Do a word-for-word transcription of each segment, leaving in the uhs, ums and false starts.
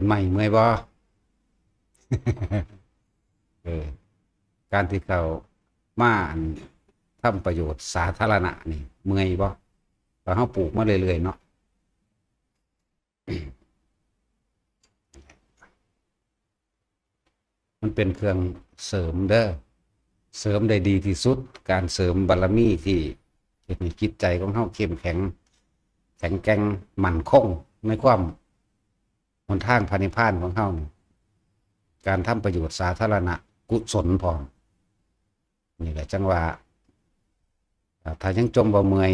ไม่เมื่อยบ่ เออ การที่เขามาอันทำประโยชน์สาธารณะนี่เมื่อยบ่ แต่เฮาปลูกมาเรื่อยๆเนาะ มันเป็นเครื่องเสริมเด้อ เสริมได้ดีที่สุด การเสริมบารมีที่เฮ็ดให้จิตใจของเฮาเข้มแข็ง แข็งแกร่ง มั่นคงในความหนทางพระนิพพานของเฮานี่ การทำประโยชน์สาธารณะ กุศลพร้อม นี่แหละจั่งว่า อ่า ถ้ายังจมบ่เมื่อย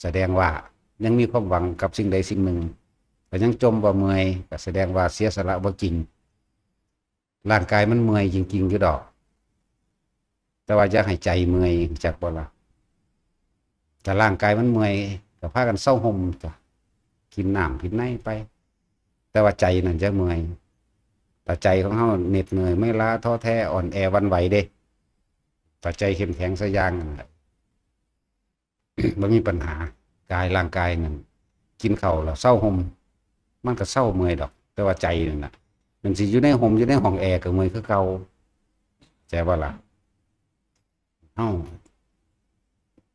แสดงว่ายังมีความหวังกับสิ่งใดสิ่งหนึ่ง ถ้ายังจมบ่เมื่อย ก็แสดงว่าเสียสละบ่จริง ร่างกายมันเมื่อยจริงๆอยู่ดอก แต่ว่าอย่าให้ใจเมื่อย รู้จักบ่ล่ะ ถ้าร่างกายมันเมื่อย ก็พากันเซาห่มจ้ะ กินน้ำกินในไป แต่ว่าใจนั่นจะเมื่อย ถ้าใจของเฮาเหน็ดเหนื่อย เมื่อยล้า ท้อแท้ อ่อนแอ หวั่นไหวเด้ ถ้าใจเข้มแข็งสักอย่างนั่นแหละ บ่มีปัญหา กายร่างกายนั่น กินข้าวแล้วเซาห่ม มันก็เซาเมื่อยดอก แต่ว่าใจนั่นน่ะ มันสิอยู่ในห่ม อยู่ในห้องแอร์ก็เมื่อยคือเก่า เข้าใจบ่ล่ะ เฮา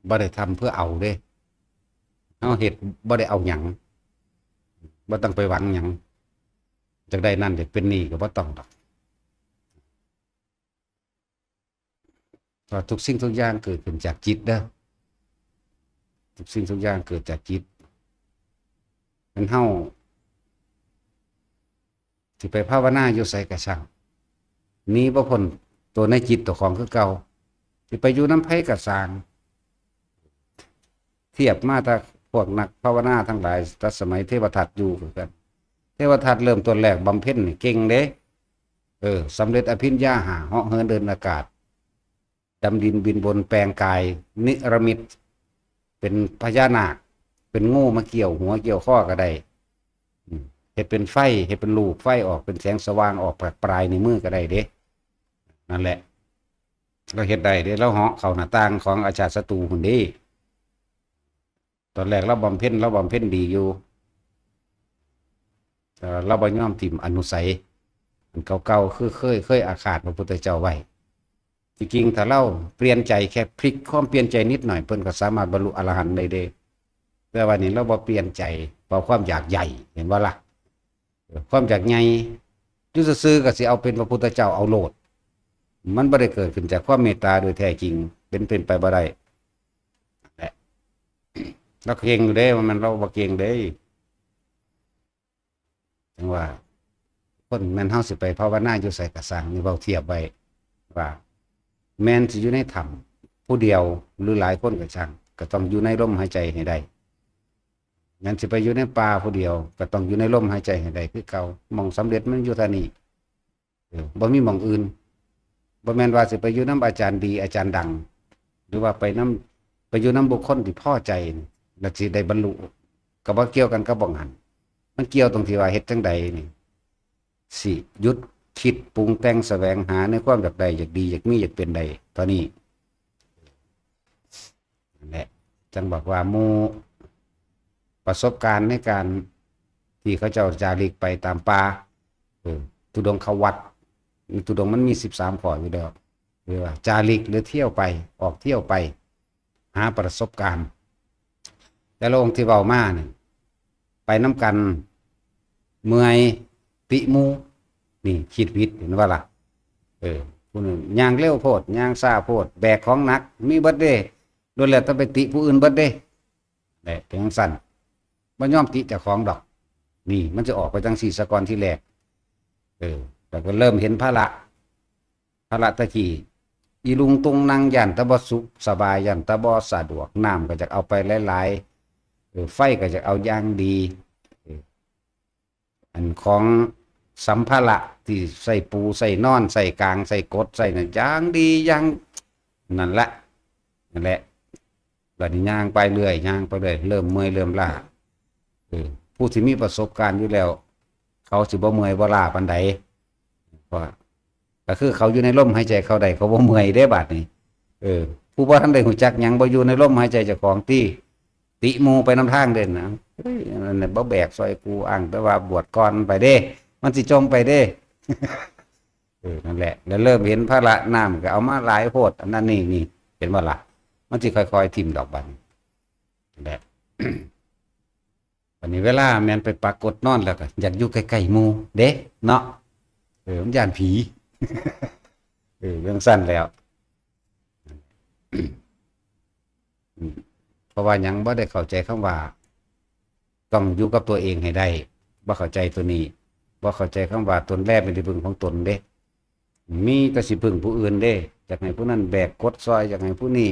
บ่ได้ทำเพื่อเอาเด้ เฮาเฮ็ดบ่ได้เอาหยัง บ่ต้องไปหวังหยัง อยากได้นั่นอยากเป็นนี่ก็บ่ต้องดอก เพราะทุกสิ่งทุกอย่างเกิดขึ้นจากจิตเด้อ ทุกสิ่งทุกอย่างเกิดจากจิต มันเฮา สิไปภาวนาอยู่ไสก็ช่าง หนีบ่พ้นตัวในจิตตัวของคือเก่า สิไปอยู่นำไผก็ช่าง เทียบมาแต่พวกนักภาวนาทั้งหลาย แต่สมัยเทวทัตอยู่คือกัน เทวทัตเริ่มต้นแรกบำเพ็ญนี่เก่งเด้ เออ สำเร็จอภิญญาห้า เหาะเหินเดินอากาศ ดำดินบินบน แปลงกาย นิรมิต เป็นพญานาค เป็นงูมาเกี่ยวหัวเกี่ยวคอก็ได้ อืม เฮ็ดเป็นไฟ เฮ็ดเป็นลูกไฟออก เป็นแสงสว่างออกจากปลายนิ้วมือก็ได้เด้ นั่นแหละ ลาวเฮ็ดได้เด้ ลาวเหาะเข้าหน้าต่างของอาชาติศัตรูพุ้นเด้ ตอนแรกลาวบำเพ็ญ ลาวบำเพ็ญดีอยู่ แต่ว่าลาวบ่ยอมถิ่มอนุสัย อันเก่าๆ คือเคย เคยอาฆาตพระพุทธเจ้าไว้ ที่จริงถ้าลาวเปลี่ยนใจ แค่พลิกความเปลี่ยนใจนิดหน่อย เพิ่นก็สามารถบรรลุอรหันต์ได้เด้ แต่ว่านี่ลาวบ่เปลี่ยนใจ เพราะความอยากใหญ่ เห็นบ่ล่ะ ความอยากใหญ่ อยู่ซื่อๆก็สิเอาเป็นพระพุทธเจ้าเอาโลด มันบ่ได้เกิดขึ้นจากความเมตตาโดยแท้จริง เป็น เป็นไปบ่ได้ แหละ ลาวเก่งอยู่เด้ ว่ามันลาวบ่เก่งเด้ จั่งว่า คนแม่นเฮาสิไปภาวนาอยู่ไสก็ช่าง นี่เว้าเทียบไว้ว่า แม่นสิอยู่ในถ้ำผู้เดียวหรือหลายคนก็ช่าง ก็ต้องอยู่ในลมหายใจให้ได้ แม่นสิไปอยู่ในป่าผู้เดียว ก็ต้องอยู่ในลมหายใจให้ได้คือเก่า หม่องสำเร็จมันอยู่เท่านี้ เออ บ่มีหม่องอื่น บ่แม่นว่าสิไปอยู่นำอาจารย์ดีอาจารย์ดัง หรือว่าไปนำ ไปอยู่นำบุคคลที่พอใจนี่ แล้วสิได้บรรลุ ก็บ่เกี่ยวกันกับบ่องหั้น มันเกี่ยวตรงที่ว่าเฮ็ดจั่งใดนี่ สิหยุดคิดปรุงแต่งแสวงหาในความอยากได้ อยากดี อยากมี อยากเป็นได้ เท่านี้ นั่นแหละ จั่งบอกว่าหมู่ประสบการณ์ในการที่เขาเจ้าจาริกไปตามป่า เออ ธุดงควัตร ธุดงค์มันมีสิบสามข้ออยู่แล้ว เรียกว่าจาริกหรือเที่ยวไป ออกเที่ยวไป หาประสบการณ์ แต่ละองค์ที่เว้ามานี่ ไปนำกัน เมื่อย ติหมู่ นี่คิดผิด เห็นบ่ล่ะ เออ ผู้หนึ่งย่างเร็วโพด ย่างช้าโพด แบกของหนัก มีเบิดเด้ ล้วนแล้วแต่ไปติผู้อื่นเบิดเด้ แหละ เป็นจั่งซั้น บ่ยอมติเจ้าของดอก นี่มันจะออกไปจั่งซี้ซะก่อนทีแรก เออ แล้วก็เริ่มเห็นภาระ ภาระตะกี้ อีลุงตุงนัง ย่านแต่บ่สุขสบาย ย่านแต่บ่สะดวก น้ำก็จะเอาไปหลายๆ เออ ไฟก็จะเอาอย่างดี เออ อันของสัมภาระที่ใส่ปูใส่นอน ใส่กาง ใส่กด ใส่นั่น อย่างดี อย่าง นั่นแหละ นั่นแหละ บัดนี้ย่างไปเรื่อย ย่างไปเรื่อย เริ่มเมื่อย เริ่มล้า เออ ผู้ที่มีประสบการณ์อยู่แล้ว เขาสิบ่เมื่อยบ่ล้าปานใด เพราะ ก็คือเขาอยู่ในลมหายใจเขาได้ เขาบ่เมื่อยเด้ บัดนี้ เออ ผู้บ่ทันได้รู้จักหยัง บ่อยู่ในลมหายใจเจ้าของ ติ ติหมู่ไปนำทางเด้นะ เฮ้ย อันนั้นน่ะบ่แบกซอยกู อ้างแต่ว่าบวชก่อนไปเด้ มันสิจ่มไปเด้ เออ นั่นแหละ แล้วเริ่มเห็นภาระน้ำก็เอามาหลายโพด อันนั้นนี่นี่ เห็นบ่ล่ะ มันสิค่อยๆถิ่มดอกบัดนี้ นั่นแหละ บัดนี้เวลาแม่นไปปรากฏนอนแล้วก็อยากอยู่ใกล้ๆหมู่เด้ เนาะ เออ มันย้านผี เออ จั่งซั้นแล้ว อืม เพราะว่าหยัง บ่ได้เข้าใจคำว่า ต้องอยู่กับตัวเองให้ได้ บ่เข้าใจตัวนี้ บ่เข้าใจคำว่าตนแลเป็นที่พึ่งของตนเด้ มีแต่สิพึ่งผู้อื่นเด้ อยากให้ผู้นั้นแบกกดซอย อยากให้ผู้นี้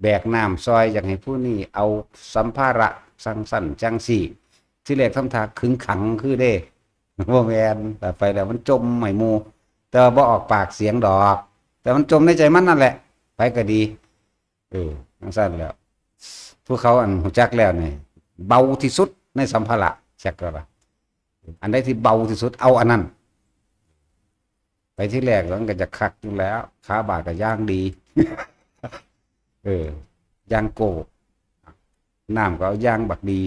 แบกน้ำซอย อยากให้ผู้นี้เอาสัมภาระจั่งซั้นจั่งซี้ ทีแรกทำท่าขึงขังคือเด้ บ่แม่น แต่ไปแล้วมันจ่มให้หมู่ แต่ว่าบ่ออกปากเสียงดอก แต่มันจ่มในใจมันนั่นแหละ ไปก็ดี เออ จั่งซั้นแล้ว ผู้เขาอันรู้จักแล้วนี่ เบาที่สุดในสัมภาระ จักแล้วล่ะ อันใดที่เบาที่สุด เอาอันนั้น ไปที่แรกแล้วมันก็จะคักอยู่แล้ว ขาบาดก็ย่างดี เออ ย่างโก้ น้ำก็เอาย่างบักดี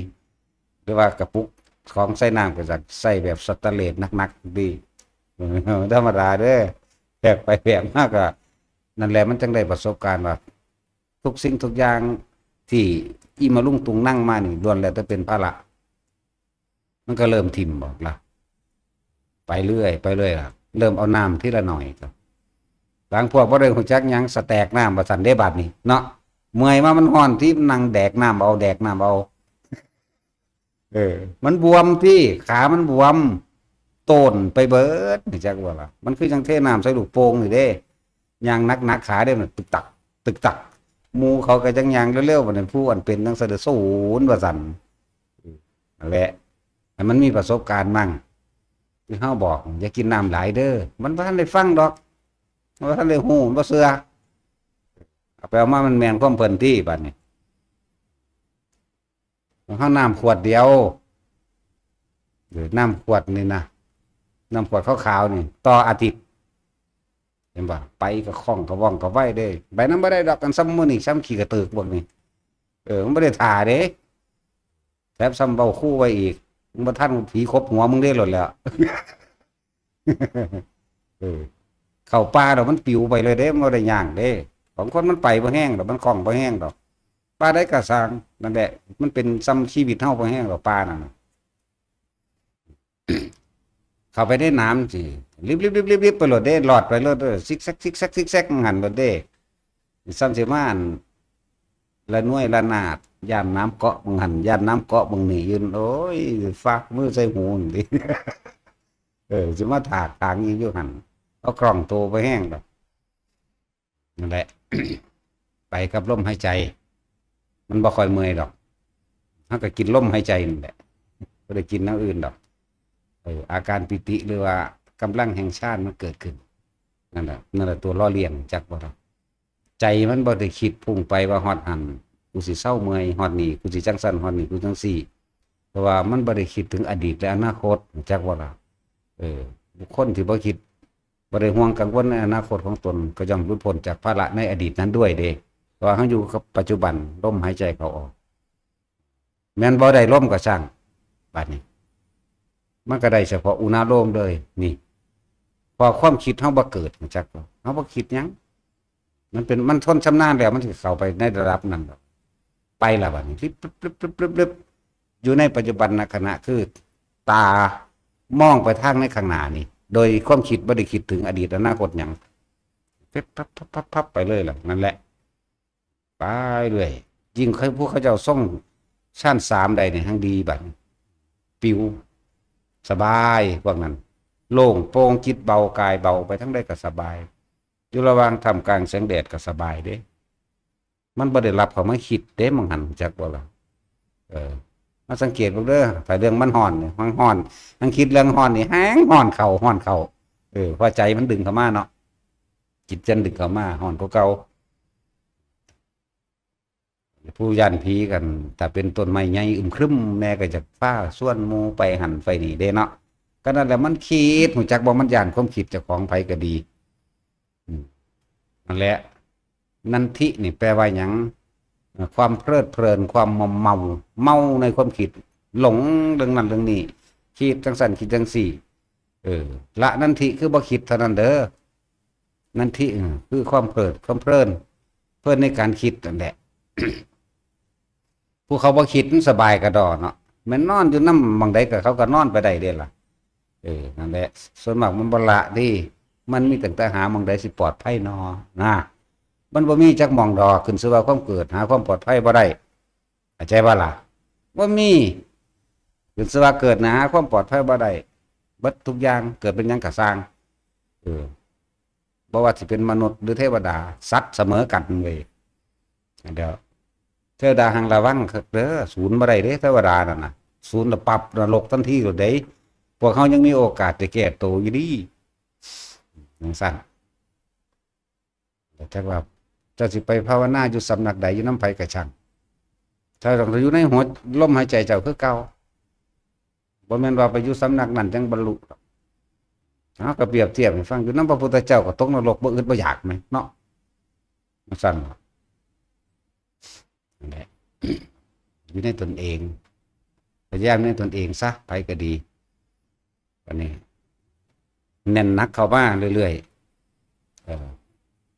หรือว่ากระปุกของใส่น้ำก็จะใส่แบบสแตนเลสหนักๆดี เออ ธรรมดาเด้อ แบกไปแบกมาก็ นั่นแหละมันจั่งได้ประสบการณ์ว่า ทุกสิ่งทุกอย่างที่อีมาลุงตุงนั่งมานี่ล้วนแล้วแต่เป็นภาระ มันก็เริ่มถิ่มออกละ ไปเรื่อย ไปเรื่อยละ เริ่มเอาน้ำทีละหน่อยครับ บางพวกบ่ได้รู้จักหยัง สแต็กน้ำว่าซั่นเด้ บัดนี้เนาะ เมื่อยมามันฮ้อนที่นั่งแดกน้ำเอา แดกน้ำเอา เออ มันบวมที่ ขามันบวม โตนไปเบิด นี่จักว่าล่ะ มันคือจั่งเทน้ำใส่ลูกโป่งนี่เด้ ย่างหนักๆ ขาเด้ มันตึกตัก ตึกตัก หมู่เขาก็จั่งย่างเร็วๆ บัดนี้ผู้อันเป็นจั่งซั้นเด้อ สูนว่าซั่น นั่นแหละ ให้มันมีประสบการณ์มั่ง ที่เฮาบอก อย่ากินน้ำหลายเด้อ มันบ่ทันได้ฟังดอก มันบ่ทันได้ฮู้ มันบ่เชื่อ เอาไปเอามามันแม่นความเพิ่นที่บัดนี้ ของเฮาน้ำขวดเดียว หรือน้ำขวดนี่นะ น้ำขวดขาวๆนี่ ต่ออาทิตย์ เห็นบ่ ไปก็คล่องก็ว่องก็ไวเด้ ไปนำบ่ได้ดอก กันซ่ำมื้อนี้ ซ่ำขี้กระเติกพวกนี้ เออ มันบ่ได้ท่าเด้ แถมซ่ำเว้าคู่ไว้อีก มึงบ่ทันผีขบหัวมึงเด้โลดแล้ว เออ เข้าป่าแล้วมันปิวไปเลยเด้ มันบ่ได้ย่างเด้ ของคนมันไปบ่แฮงดอก มันคล่องบ่แฮงดอก ป่าใดก็ซ่าง นั่นแหละ มันเป็นซ่ำชีวิตเฮาบ่แฮงดอก ป่านั่นน่ะ เข้าไปในน้ำสิ ลิบๆๆๆๆ ไปโลดเด้ ลอดไปโลดเด้ ซิกแซก ซิกแซก ซิกแซก หั้นโลดเด้ ซ่ำสิมาอัน ละนวยละนาด ย่านน้ำเกาะบังหั้น ย่านน้ำเกาะบังนี่อยู่ โอ้ย ฟากมือใส่หูนั่นติ เออ สิมาถากถางอีกอยู่หั่น เอาคล่องตัวบ่แฮงดอก นั่นแหละ ไปกับลมหายใจ มันบ่ค่อยเมื่อยดอก เฮาก็กินลมหายใจนั่นแหละ บ่ได้กินแนวอื่นดอก เออ อาการปีติหรือว่ากำลังแห่งฌานมันเกิดขึ้น นั่นแหละ นั่นแหละตัวหล่อเลี้ยง จักบ่ล่ะ ใจมันบ่ได้คิดพุ่งไปว่าฮอดหั่น กูสิเซาเมื่อย ฮอดนี่ กูสิจั่งซั้น ฮอดนี่ กูจั่งซี้ เพราะว่ามันบ่ได้คิดถึงอดีตและอนาคต จักบ่ล่ะ เออ บุคคลที่บ่คิด บ่ได้ห่วงกังวลในอนาคตของตน ก็ย่อมหลุดพ้นจากภาระในอดีตนั้นด้วยเด้ เพราะว่าเฮาอยู่กับปัจจุบัน ลมหายใจเข้าออก แม่นบ่ได้ลมก็ซ่าง บัดนี้ มันก็ได้เฉพาะอุณาโลมเลย นี่ พอความคิดเฮาบ่เกิด จักบ่ เฮาบ่คิดหยัง มันเป็น มันทนชำนาญแล้ว มันสิเข้าไปในระดับนั้นดอก ไปละบัดนี้ ริบๆๆๆๆ อยู่ในปัจจุบันขณะ คือตามองไปทางในข้างหน้านี่ โดยความคิดบ่ได้คิดถึงอดีตอนาคตหยัง ปั๊บๆๆๆ ไปเลยล่ะ นั่นแหละ ไปเรื่อย ยิ่งเขา ผู้เขาเจ้าทรงฌานสามได้นี่ แฮ่งดีบัดนี้ ปิว สบาย พวกนั้น โล่งโปร่ง จิตเบา กายเบา ไปทางใดก็สบาย อยู่ระหว่างท่ามกลางแสงแดดก็สบายเด้ มันบ่ได้หลับเข้ามาคิดเด้ บางหั้น จักบ่ล่ะ เออ มาสังเกตเบิ่งเด้อ ถ้าเรื่องมันฮ้อนนี่ มันฮ้อน มันคิดเรื่องฮ้อนนี่ แฮ่งฮ้อนเข้า ฮ้อนเข้า เออ เพราะใจมันดึงเข้ามาเนาะ จิตจั่งดึงเข้ามา ฮ้อนกว่าเก่า ผู้ย้านผีกัน ถ้าเป็นต้นไม้ใหญ่อึมครึมแน่ ก็จะพาชวนหมู่ไปหั่นไปนี่เด้เนาะ ก็นั่นแหละ มันคิด รู้จักบ่ มันย้านความคิดเจ้าของ ไผก็ดี อืม นั่นแหละ นันทินี่แปลว่าหยัง เอ่อ ความเพลิดเพลิน ความมัวเมา เมาในความคิด หลงเรื่องนั้นเรื่องนี้ คิดจั่งซั้น คิดจั่งซี้ เออ ละนันทิคือบ่คิดเท่านั้นเด้อ นันทิ เออ คือความเพลิด ความเพลิน เพลินในการคิดนั่นแหละ ผู้เขาบ่คิดมันสบายกะด้อเนาะ แม่นนอนอยู่นำหม่องใดกะเขากะนอนไปได้เด้ล่ะ เออ นั่นแหละ ส่วนมากมันบ่ละเด้ มันมีตั้งแต่หาหม่องใดสิปลอดภัยนอ นะ มันบ่มีจักหม่องดอก ขึ้นชื่อว่าความเกิดหาความปลอดภัยบ่ได้ เข้าใจบ่ล่ะ บ่มี ขึ้นชื่อว่าเกิดนะหาความปลอดภัยบ่ได้ เบิดทุกอย่าง เกิดเป็นหยังกะซ่าง เออ บ่ว่าสิเป็นมนุษย์หรือเทวดา สัตว์เสมอกันเว้ย เดี๋ยว เทวดาหังระวังคักเด้อ สูญบ่ได้เด้ เทวดานั่นน่ะ สูญแล้วปรับนรกทันทีโลดเด้ พวกเฮายังมีโอกาสได้แก้โตอยู่ดี จั่งซั้น แต่จักว่าเจ้าสิไปภาวนาอยู่สำนักใด อยู่นำไผกะช่าง เจ้าต้องอยู่ในหัวลมหายใจเจ้าคือเก่า บ่แม่นว่าไปอยู่สำนักนั้นจั่งบรรลุดอก เฮากะเปรียบเทียบให้ฟัง อยู่นำพระพุทธเจ้ากะตกนรกบ่อึดบ่อยากแหมเนาะ จั่งซั้น นั่นแหละ อยู่ในตนเอง พยายามในตนเองซะ ไผกะดี อันนี้ แน่นหนักเข้ามาเรื่อยๆ เอ่อ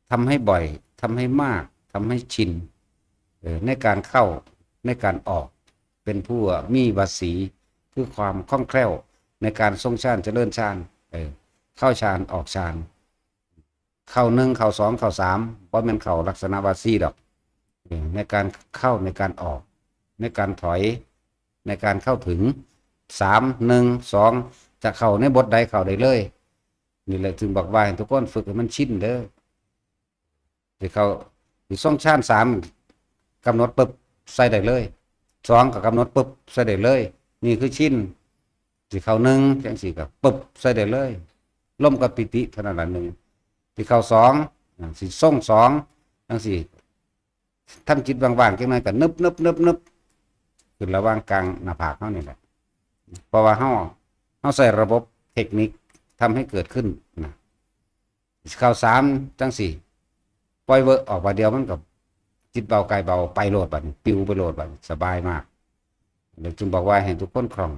ทำให้บ่อย ทำให้มาก ทำให้ชิน เอ่อ ในการเข้า ในการออก เป็นผู้มีวสี คือความคล่องแคล่ว ในการทรงฌานเจริญฌาน เอ่อ เข้าฌาน ออกฌาน เข้าหนึ่ง เข้าสอง เข้าสาม บ่แม่นเข้าลักษณะวสีดอก เอ่อ ในการเข้า ในการออก ในการถอย ในการเข้าถึง สาม หนึ่ง สอง จะเข้าในบทใดเข้าได้เลย นี่แหละจึงบอกว่าให้ทุกคนฝึกให้มันชินเด้อ สิเข้า สิทรงฌานสาม กำหนดปึ๊บ ใส่ได้เลย สอง กะกำหนดปึ๊บ ใส่ได้เลย นี่คือชิน สิเข้าหนึ่ง จั่งซี้กะปึ๊บ ใส่ได้เลย ลมกับปีติเท่านั้นละหนึ่ง สิเข้าสอง อ่า สิทรงสอง จั่งซี้ ทำจิตว่างๆ จักหน่อยกะนึบนึบนึบนึบ ขึ้นระหว่างกลางหน้าผากเฮานี่แหละ เพราะว่าเฮา เฮาใช้ระบบเทคนิคทำให้เกิดขึ้นนะ เข้าสาม จั่งซี้ ปล่อยเวิร์กออกบาดเดียวมันกะจิตเบากายเบา ไปโลดบัดนี้ ปิวไปโลดบัดนี้ สบายมาก เลยจึงบอกว่าให้ทุกคนคล่อง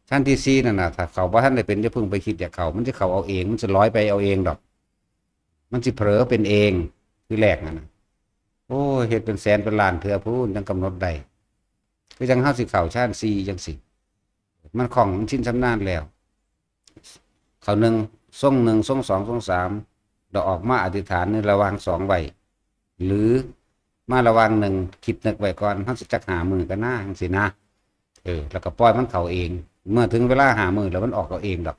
ชั้นที่สี่นั่นน่ะ ถ้าเข้าบ่ทันได้เป็น อย่าเพิ่งไปคิดอยากเข้า มันสิเข้าเอาเอง มันสิลอยไปเอาเองดอก มันสิเผลอเป็นเอง คือแรกนั่นน่ะ โอ้ย เฮ็ดเป็นแสนเป็นล้านเทื่อพู้น จั่งกำหนดได้ คือจั่งเฮาสิเข้าชั้นสี่จั่งซี้ มันคล่อง มันชินชำนาญแล้ว เข้าหนึ่ง ทรงหนึ่ง ทรงสอง ทรงสาม แล้วออกมาอธิษฐานในระหว่างสองไว้ หรือมาระหว่างหนึ่ง คิดนึกไว้ก่อน เฮาสิจักห้ามื้อกะนะ จั่งซี้นะ เออ แล้วกะปล่อยมันเข้าเอง เมื่อถึงเวลาห้ามื้อแล้วมันออกเอาเองดอก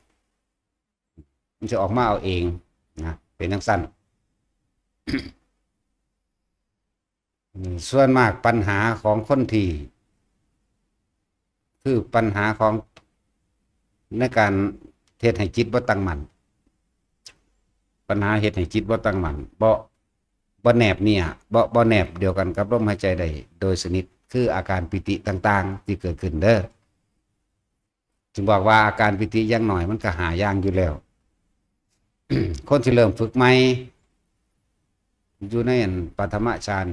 มันสิออกมาเอาเองนะ เป็นจั่งซั้น อืม ส่วนมากปัญหาของคนที่ คือปัญหาของ ในการเฮ็ดให้จิตบ่ตั้งมั่น ปัญหาเฮ็ดให้จิตบ่ตั้งมั่น บ่ บ่แนบเนีย บ่ บ่แนบเดียวกันกับลมหายใจได้โดยสนิท คืออาการปีติต่างๆ ที่เกิดขึ้นเด้อ จึงบอกว่าอาการปีติอย่างน้อยมันกะห้าอย่างอยู่แล้ว คนที่เริ่มฝึกใหม่ อยู่ในอันปฐมฌาน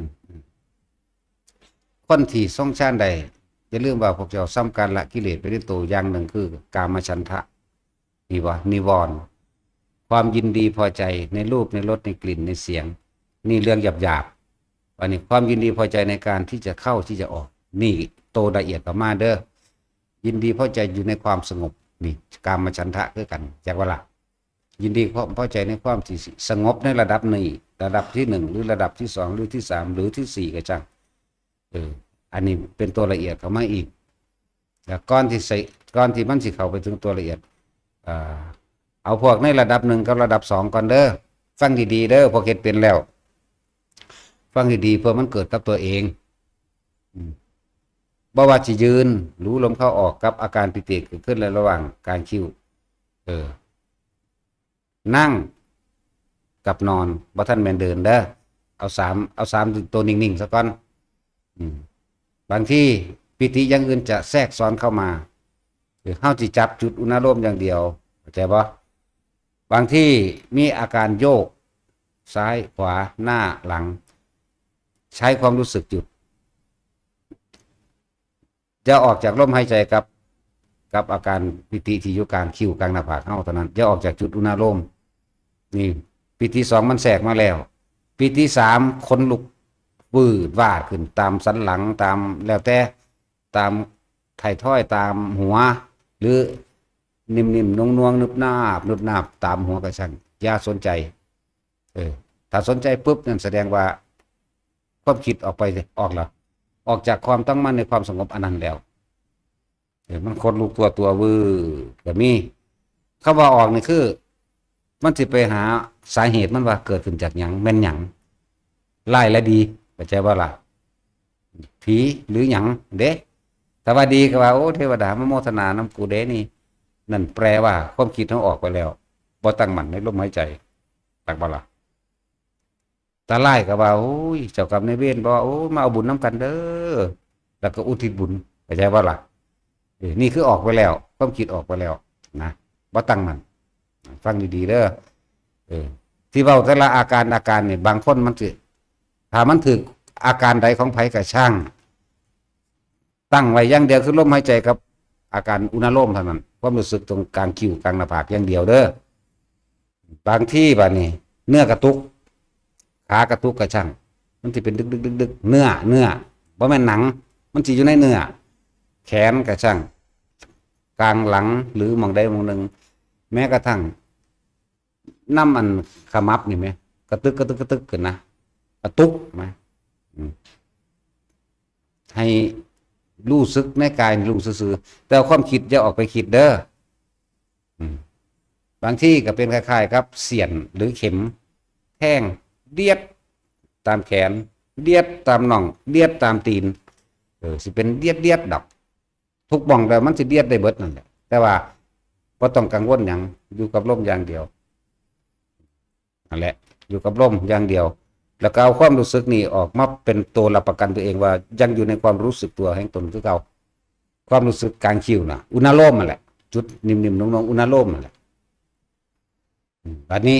คนที่ทรงฌานได้ อย่าลืมว่าพวกเจ้าสำคัญละกิเลสไปในตัวอย่างหนึ่งคือกามฉันทะ นี่วะ นิวรณ์ ความยินดีพอใจในรูป ในรส ในกลิ่น ในเสียง นี่เรื่องหยาบๆ อันนี้ความยินดีพอใจในการที่จะเข้าที่จะออก นี่โตละเอียดกะมาเด้อ ยินดีพอใจอยู่ในความสงบ นี่กามฉันทะคือกัน จักว่าล่ะ ยินดีความพอใจในความที่สงบในระดับนี้ ระดับที่หนึ่ง หรือระดับที่สอง หรือที่สาม หรือที่สี่กะจั่ง เออ อันนี้เป็นตัวละเอียดเข้ามาอีก แล้วก่อนที่สิ ก่อนที่มันสิเข้าไปถึงตัวละเอียด อ่า เอาพวกในระดับหนึ่งกับระดับสองก่อนเด้อ ฟังดีๆ เด้อ พวกเฮ็ดเป็นแล้ว ฟังดีๆ เพื่อมันเกิดกับตัวเอง อืม บ่ว่าสิยืน รู้ลมเข้าออกกับอาการปีติเกิดขึ้นในระหว่างกางคิ้ว เออ นั่งกับนอน บ่ทันแม่นเดินเด้อ เอาสาม เอาสามตัวนิ่งๆ ซะก่อน อืม บางทีปีติอย่างอื่นจะแทรกซ้อนเข้ามา คือเฮาสิจับจุดอุณาโลมอย่างเดียว เข้าใจบ่ บางทีมีอาการโยก ซ้าย ขวา หน้า หลัง ใช้ความรู้สึกหยุด จะออกจากลมหายใจกับ กับอาการปีติที่อยู่กลางคิ้วกลางหน้าผากเฮาเท่านั้น อย่าออกจากจุดอุณาโลม นี่ ปีติสองมันแทรกมาแล้ว ปีติสามขนลุกวืดวาดขึ้นตามสันหลัง ตาม แล้วแต่ ตามไถ่ทอย ตามหัว หรือนิ่มๆนวลๆนึบนาบนึบนาบตามหัวกระชัง อย่าสนใจ เออ ถ้าสนใจปุ๊บนั่นแสดงว่า ความคิดออกไป ออกแล้ว ออกจากความตั้งมั่นในความสงบอันนั้นแล้ว เออ มันขนลุกตัวตัววือก็มี คำว่าออกนี่คือ มันสิไปหาสาเหตุมันว่าเกิดขึ้นจากหยัง แม่นหยัง ร้ายและดี เข้าใจบ่ล่ะ ผีหรือหยังเด้ ถ้าว่าดีก็ว่า โอ้ เทวดามาโมทนานำกูเด้นี่ นั่นแปลว่าความคิดเฮาออกไปแล้ว บ่ตั้งมั่นในลมหายใจ ตักบ่ล่ะ ถ้าร้ายก็ว่า โอ้ย เจ้ากรรมนายเวรบ่ โอ้ มาเอาบุญนำกันเด้อ แล้วก็อุทิศบุญ เข้าใจบ่ล่ะ เออ นี่คือออกไปแล้ว ความคิดออกไปแล้วนะ บ่ตั้งมั่น ฟังดีๆเด้อ เออ ที่เว้าแต่ละอาการ อาการนี่ บางคนมันสิ ถ้ามันถืกอาการใดของไผก็ช่าง ตั้งไว้อย่างเดียวคือลมหายใจกับอาการอุณาโลมเท่านั้น ความรู้สึกตรงกลางคิ้วกลางหน้าผากอย่างเดียวเด้อ บางทีบาดนี้ เนื้อกระตุก ขากระตุกก็ช่าง มันสิเป็นดึกๆๆๆ เนื้อ เนื้อ บ่แม่นหนัง มันสิอยู่ในเนื้อ แขนก็ช่าง กลางหลัง หรือหม่องใดหม่องหนึ่ง แม้กระทั่งนำอันขมับนี่แหม กระตึกกระตึกกระตึกขึ้นนะ กระตุกนะ อืม ให้รู้สึกในกายรู้ซื่อๆ แต่ความคิดอย่าออกไปคิดเด้อ อืม บางทีก็เป็นคล้ายๆกับเสี้ยนหรือเข็ม แทงเดียดตามแขน เดียดตามน่อง เดียดตามตีน เออ สิเป็นเดียดๆดอก ทุกหม่องแล้วมันสิเดียดได้เบิดนั่นแหละ แต่ว่าบ่ต้องกังวลหยัง อยู่กับลมอย่างเดียว นั่นแหละ อยู่กับลมอย่างเดียว แล้วก็เอาความรู้สึกนี่ออกมาเป็นตัวรับประกันตัวเองว่ายังอยู่ในความรู้สึกตัวแห่งตนคือเก่า ความรู้สึกกลางคิ้วน่ะ อุณาโลมนั่นแหละ จุดนิ่มๆนวลๆอุณาโลมนั่นแหละ อืม บัดนี้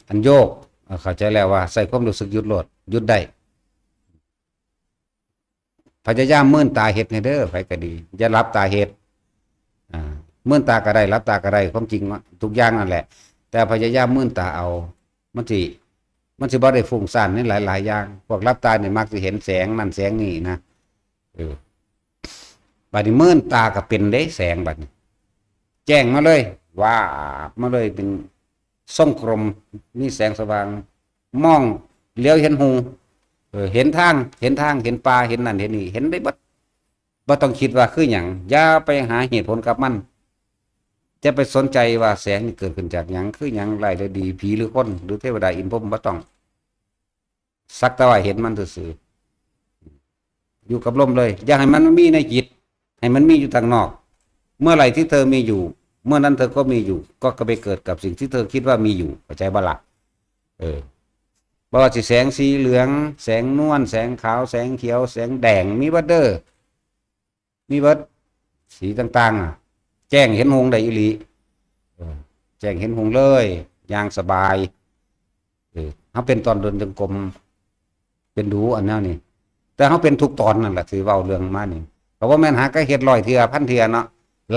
อันโยก เอ่อ เข้าใจแล้วว่าใส่ความรู้สึกหยุดโลด หยุดได้ พยายามเมินตาเฮ็ดให้เด้อ ไผก็ดี อย่าหลับตาเฮ็ด อ่า เมินตาก็ได้ หลับตาก็ได้ ความจริงมันทุกอย่างนั่นแหละ แต่พยายามเมินตาเอา มันสิ มันสิบ่ได้ฟุ้งซ่านในหลายๆอย่าง พวกหลับตานี่มักสิเห็นแสงนั่นแสงนี่นะ เออ บัดนี้เมินตาก็เป็นเด้ แสงบัดนี้ แจ้งมาเลย วาบมาเลย เป็นทรงกลม มีแสงสว่าง มองเหลียวเห็นหุง เออ เห็นทาง เห็นทาง เห็นป่า เห็นนั่น เห็นนี่ เห็นได้เบิด บ่ต้องคิดว่าคือหยัง อย่าไปหาเหตุผลกับมัน จะไปสนใจว่าแสงนี่เกิดขึ้นจากหยัง คือหยัง ร้ายหรือดี ผีหรือคน หรือเทวดาอินทร์พรหม บ่ต้อง สักแต่ว่าเห็นมันซื่อๆ อยู่กับลมเลย อย่าให้มันมีในจิต ให้มันมีอยู่ทางนอก เมื่อไหร่ที่เธอมีอยู่ เมื่อนั้นเธอก็มีอยู่ ก็ไปเกิดกับสิ่งที่เธอคิดว่ามีอยู่ เข้าใจบ่ล่ะ เออ บ่ว่าสิแสงสีเหลือง แสงนวล แสงขาว แสงเขียว แสงแดง มีเบิดเด้อ มีเบิด สีต่างๆ อะ แจ้งเห็นหุงได้อีหลี เออ แจ้งเห็นหุงเลย อย่างสบาย เออ เฮาเป็นตอนเดินจงกรม เป็นดู๋อันแนวนี้ แต่เฮาเป็นทุกตอนนั่นแหละ ที่เว้าเรื่องมานี่ ก็บ่แม่นหาก็เฮ็ดร้อยเทื่อ พันเทื่อเนาะ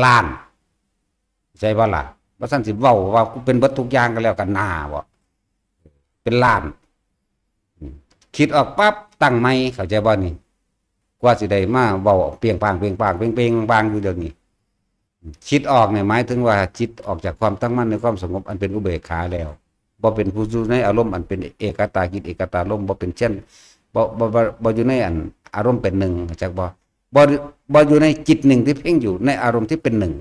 ล้าน ใช่บ่ล่ะ บ่ซั่นสิเว้าว่ากูเป็นเบิดทุกอย่างก็แล้วกันหน้าบ่ เป็นล้าน อืม คิดออกปั๊บตั้งใหม่ เข้าใจบ่นี่ กว่าสิได้มาเว้าเปรียงปร้าง เปรียงปร้าง เปรียงปร้าง เปรียงปร้างอยู่เดี๋ยวนี้ คิดออกเนี่ยหมายถึงว่าจิตออกจากความตั้งมั่นในความสงบอันเป็นอุเบกขาแล้ว บ่เป็นผู้อยู่ในอารมณ์อันเป็นเอกคตาจิต เอกคตารมณ์ บ่เป็นเช่น บ่ บ่ บ่ บ่อยู่ในอันอารมณ์เป็นหนึ่ง เข้าใจบ่ บ่ บ่อยู่ในจิตหนึ่งที่เพ่งอยู่ในอารมณ์ที่เป็นหนึ่ง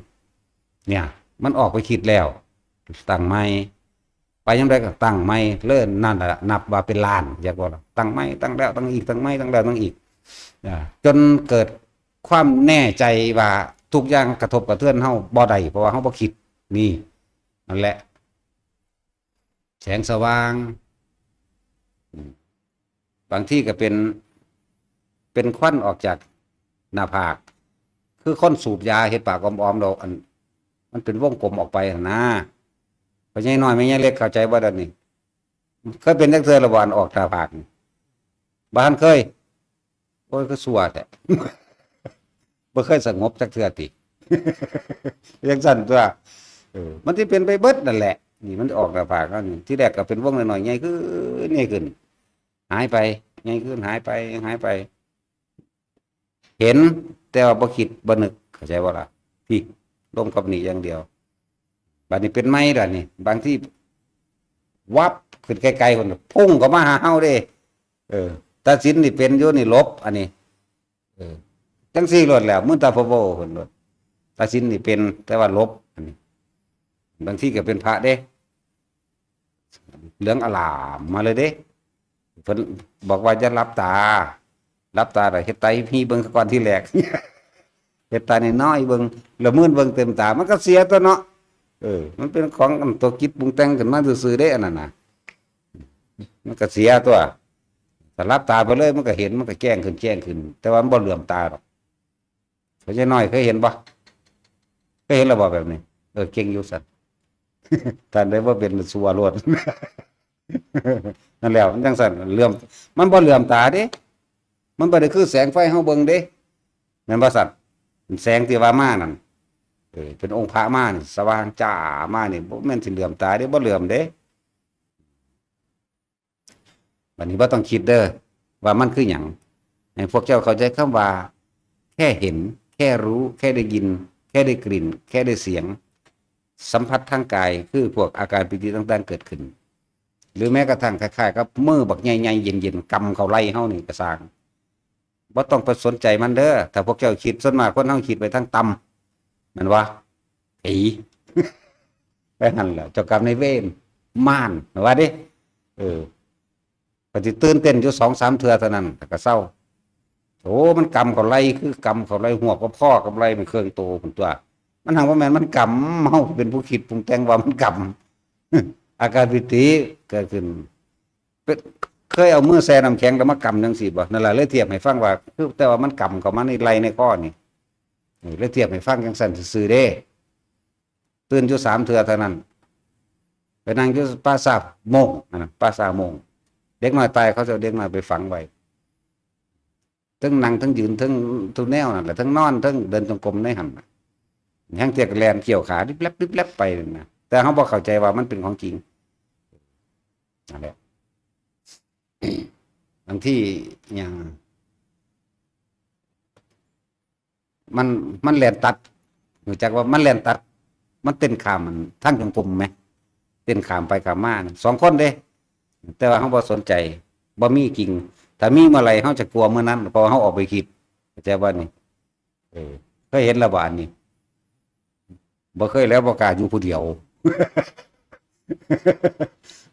เนี่ย มันออกไปคิดแล้ว ตั้งใหม่ ไปยามใดก็ตั้งใหม่ เลยนั่นแหละนับว่าเป็นล้าน อยากบอกล่ะ ตั้งใหม่ ตั้งแล้ว ตั้งอีก ตั้งใหม่ ตั้งแล้ว ตั้งอีก อ่า จนเกิดความแน่ใจว่าทุกอย่างกระทบกระเทือนเฮาบ่ได้ เพราะว่าเฮาบ่คิด นี่ นั่นแหละ แสงสว่าง อืม บางทีก็เป็น เป็นควันออกจากหน้าผาก คือคนสูบยาเฮ็ดปากออมๆดอก อัน มันเป็นวงกลมออกไปหั่นนะ พ่อใหญ่น้อยแม่ใหญ่เล็กเข้าใจบ่เดี๋ยวนี้ เคยเป็นจักเทื่อละบ่ อันออกหน้าผากนี่ บ่ทันเคย โอ้ย คือซั่วแท้ บ่เคยสงบจักเทื่อติ จังซั่นตัว เออ มันสิเป็นไปเบิดนั่นแหละ นี่มันออกหน้าผากเฮานี่ ทีแรกก็เป็นวงน้อยๆ ใหญ่ขึ้น ใหญ่ขึ้น หายไป ใหญ่ขึ้น หายไป หายไป เห็น แต่ว่าบ่คิด บ่นึก เข้าใจบ่ล่ะ พี้ ลมกับนี่อย่างเดียว บัดนี้เป็นใหม่ล่ะนี่ บางที วับ ขึ้นไกลๆ พุ้น พุ่งเข้ามาหาเฮาเด้ เออ ตาสินนี่เป็นอยู่นี่ หลบ อันนี้ เออ จังซี่โลดแล้ว มึนตาพะโวพุ้นโลด ตาสินนี่เป็น แต่ว่าหลบ อันนี้ บางทีก็เป็นพระเด้ เหลืองอร่ามมาเลยเด้ เพิ่นบอกว่าอย่าหลับตา หลับตาแล้วเฮ็ดตาฮี้เบิ่งก่อนทีแรก เฮ็ดตาน้อยๆ เบิ่ง แล้วมืนเบิ่งเต็มตา มันก็เสียตัวเนาะ เออ มันเป็นของอันตัวคิดปรุงแต่งขึ้นมาซื่อๆ เด้ อันนั้นน่ะ มันก็เสียตัว ถ้าหลับตาไปเลย มันก็เห็น มันก็แจ้งขึ้น แจ้งขึ้น แต่ว่ามันบ่เหลื่อมตาดอก พ่อใหญ่น้อยเคยเห็นบ่ เคยเห็นแล้วบ่แบบนี้ เออ เก่งอยู่ซั่น ท่านได้บ่เป็นซัวโลด นั่นแหละ มันจังซั่น เหลื่อม มันบ่เหลื่อมตาเด้ มันบ่ได้คือแสงไฟเฮาเบิ่งเด้ แม่นบ่ซั่น แสงที่ว่ามานั่น เออ เป็นองค์พระมานี่ สว่างจ้ามานี่ บ่แม่นสิเหลื่อมตาเด้ บ่เหลื่อมเด้ บัดนี้บ่ต้องคิดเด้อ ว่ามันคือหยัง ให้พวกเจ้าเข้าใจคำว่า แค่เห็น แค่รู้ แค่ได้ยิน แค่ได้กลิ่น แค่ได้เสียง สัมผัสทางกาย คือพวกอาการปีติต่างๆ เกิดขึ้น หรือแม้กระทั่งคล้ายๆ กับมือบักใหญ่ๆ เย็นๆ กำเข้าไหล่เฮานี่ก็ซ่าง บ่ต้องไปสนใจมันเด้อ ถ้าพวกเจ้าคิด ส่วนมากคนเฮาคิดไปทางต่ำ แม่นบ่ ผี ไปหั่นแหละ เจ้ากรรมนายเวร มาร ว่าเด้ เออ ก็สิตื่นเต้นอยู่สองสามเทื่อเท่านั้น แล้วก็เซา โอ้ มันกำเข้าไหล่ คือกำเข้าไหล่ หวบกับคอกับไหล่ เป็นเครื่องโตพุ้นตัว มันหั้นบ่แม่น มันกำ เฮาเป็นผู้คิดปรุงแต่งว่ามันกำ อาการปีติเกิดขึ้น เป็น เคยเอามือแช่น้ำแข็งแล้วมากำจังซี่บ่ นั่นล่ะ เลยเทียบให้ฟังว่า คือ แต่ว่ามันกำเข้ามาในไหล่ในคอนี่ เออ เลยเทียบให้ฟังจังซั่นซื่อๆ เด้ ตื่นอยู่สามเทื่อเท่านั้น ไปนั่งอยู่ป่าช้าโมง อันนั้น ป่าช้าโมง เด็กน้อยตาย เขาจะเอาเด็กน้อยไปฝังไว้ เทิงนั่ง เทิงยืน เทิงทุกแนวนั่นแหละ เทิงนอน เทิงเดินจงกรมในหั่นน่ะ แฮ่งเทื่อก็แล่นเกี่ยวขา ลิบแลบ ลิบแลบไปนั่นนะ แต่เฮาบ่เข้าใจว่ามันเป็นของจริง นั่นแหละ บางทีหยัง มัน มันแล่นตัด รู้จักว่ามันแล่นตัด มันเต้นข้ามมัน ทางจงกรมแหม เต้นข้ามไปข้ามมาน่ะ สองคนเด้ แต่ว่าเฮาบ่สนใจ บ่มีจริง ถ้ามีเมื่อไหร่เฮาจะกลัวเมื่อนั้น เพราะว่าเฮาออกไปคิด เข้าใจบ่นี่ เออ เคยเห็นแล้วบ่อันนี้ บ่เคยแล้ว บ่กล้าอยู่ผู้เดียว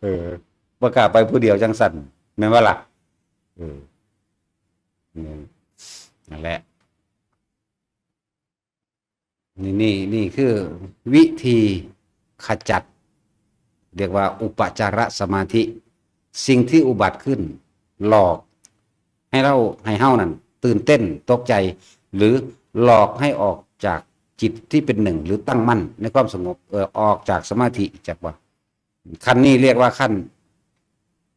เออ บ่กล้าไปผู้เดียวจังซั่น แม่นบ่ล่ะ เออ นี่ นั่นแหละ นี่ นี่ นี่คือวิธีขจัด เรียกว่าอุปจารสมาธิ สิ่งที่อุบัติขึ้น หลอกให้เรา ให้เฮานั่นตื่นเต้น ตกใจ หรือหลอกให้ออกจากจิตที่เป็นหนึ่ง หรือตั้งมั่นในความสงบ เออ ออกจากสมาธิ จักว่า ขั้นนี้เรียกว่าขั้น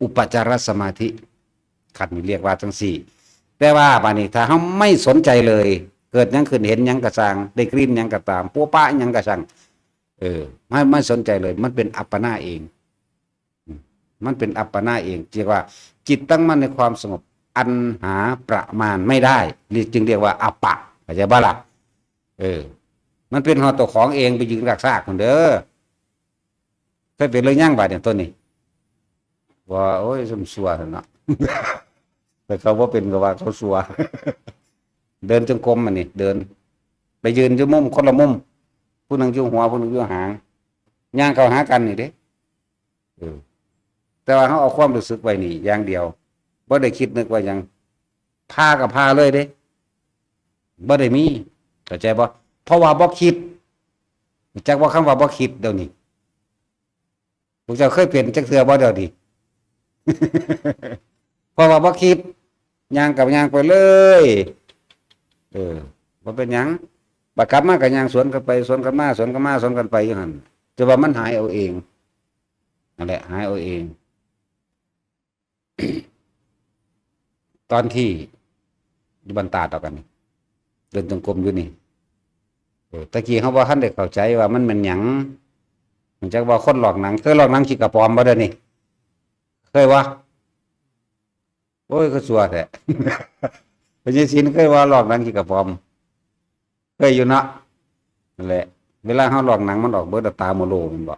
อุปจารสมาธิ ขั้นนี้เรียกว่าจังซี่ แต่ว่าบาดนี้ถ้าเฮาไม่สนใจเลย เกิดหยังขึ้น เห็นหยังก็ซ่าง ได้กลิ่นหยังก็ตาม ปัวปะหยังก็ซ่าง เออ ไม่ ไม่สนใจเลย มันเป็นอัปปนาเอง อืม มันเป็นอัปปนาเอง เรียกว่าจิตตั้งมั่นในความสงบ อันหาประมาณไม่ได้ นี่จึงเรียกว่าอัปปะ เข้าใจบ่ล่ะ เออ มันเป็นฮอดตัวของเอง ไปยืนกากซากพุ้นเด้อ เคยเป็นหรือยังบาดนี้ ตัวนี้ ว่า โอ้ย ซุ่มซัวซั่นเนาะ แต่เขาบ่เป็นก็ว่าเขาซัว เดินจงกรมอันนี้ เดิน ไปยืนอยู่มุม คนละมุม ผู้หนึ่งอยู่หัว ผู้หนึ่งอยู่หาง ย่างเข้าหากันนี่เด้ เออ แต่ว่าเฮาเอาความรู้สึกไว้นี่อย่างเดียว บ่ได้คิดนึกว่าหยัง ผ่าก็ผ่าเลยเด้ บ่ได้มี เข้าใจบ่ เพราะว่าบ่คิด รู้จักบ่คำว่าบ่คิดเดี๋ยวนี้ พวกเจ้าเคยเป็นจักเทื่อบ่เดี๋ยวนี้ เพราะว่าบ่คิด ย่างก็ย่างไปเลย เออ บ่เป็นหยัง บัดกลับมาก็ย่างสวนกันไป สวนกันมา สวนกันมา สวนกันไปอยู่หั่น แต่ว่ามันหายเอาเอง นั่นแหละ หายเอาเอง ตอนที่อยู่บ้านตาดอกกันนี่ เดินจงกรมอยู่นี่ เออ ตะกี้เฮาบ่ทันได้เข้าใจว่ามันแม่นหยัง มันจักว่าคนลอกหนัง เคยลอกหนังขี้กระป๋อมบ่เด้อนี่ เคยบ่ โอ้ย ก็ซัวแท้ พญาศิลเคยว่าลอกหนังขี้กระป๋อม เคยอยู่เนาะ นั่นแหละ เวลาเฮาลอกหนังมันออกเบิดตาโมโลแม่นบ่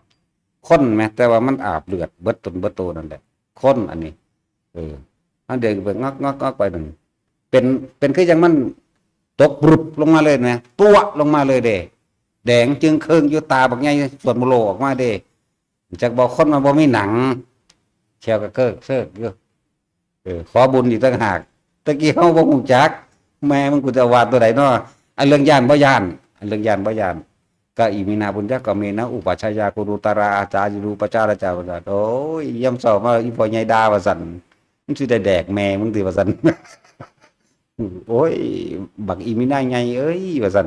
คนแหม แต่ว่ามันอาบเลือดเบิดตนเบิดโตนั่นแหละ คนอันนี้ เออ เฮาเดินไปงอกๆๆไปนั่น เป็น เป็นคือจั่งมันตกบรุบลงมาเลยแหม ปั้วะลงมาเลยเด้ แดงจึ่งเคิ่งอยู่ ตาบักใหญ่สวดโมโลออกมาเด้ จักบอกคนมันบ่มีหนัง แข้วก็เคิกเคิกอยู่ เออ ขอบุญอีกต่างหาก ตะกี้เฮาบ่ฮู้จัก แม่มึงกูจะว่าตัวใดเนาะ อันเรื่องย้านบ่ย้าน อันเรื่องย้านบ่ย้าน กะอิมินาปุญญกรรมเมนะ อุปัชฌายา กุณุตตรา อาจาริรูปจาราจา โอ้ย ยามเช้ามาอีพ่อใหญ่ด่าว่าซั่น มึงสิได้แดกแม่มึงติว่าซั่น โอ้ย บักอิมินาใหญ่เอ้ย ว่าซั่น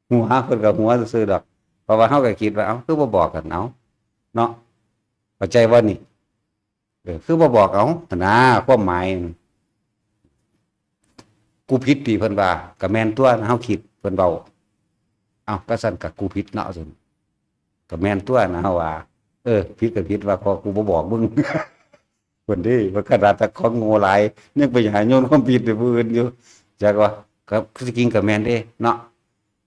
หัว เพิ่นก็หัวซื่อๆดอก เพราะว่าเฮาก็คิดว่า เอ้า คือบ่บอกกัน เอ้า เนาะ เข้าใจบ่นี่ เออ คือบ่บอก เอ้า หั้นนะ ความหมาย กูผิดติ เพิ่นว่า ก็แม่นตั๊ว เฮาคิด เพิ่นเว้า เอ้า ก็ซั่นก็กูผิดเนาะ ซั่น ก็แม่นตั๊วนะ เฮาว่า เออ ผิดก็ผิดว่า เพราะกูบ่บอกมึง เพิ่นเด้ ว่าขนาดแต่ของโง่หลาย ยังไปหาโยนความผิดให้ผู้อื่นอยู่ จักว่า ก็คือจริงก็แม่นเด้เนาะ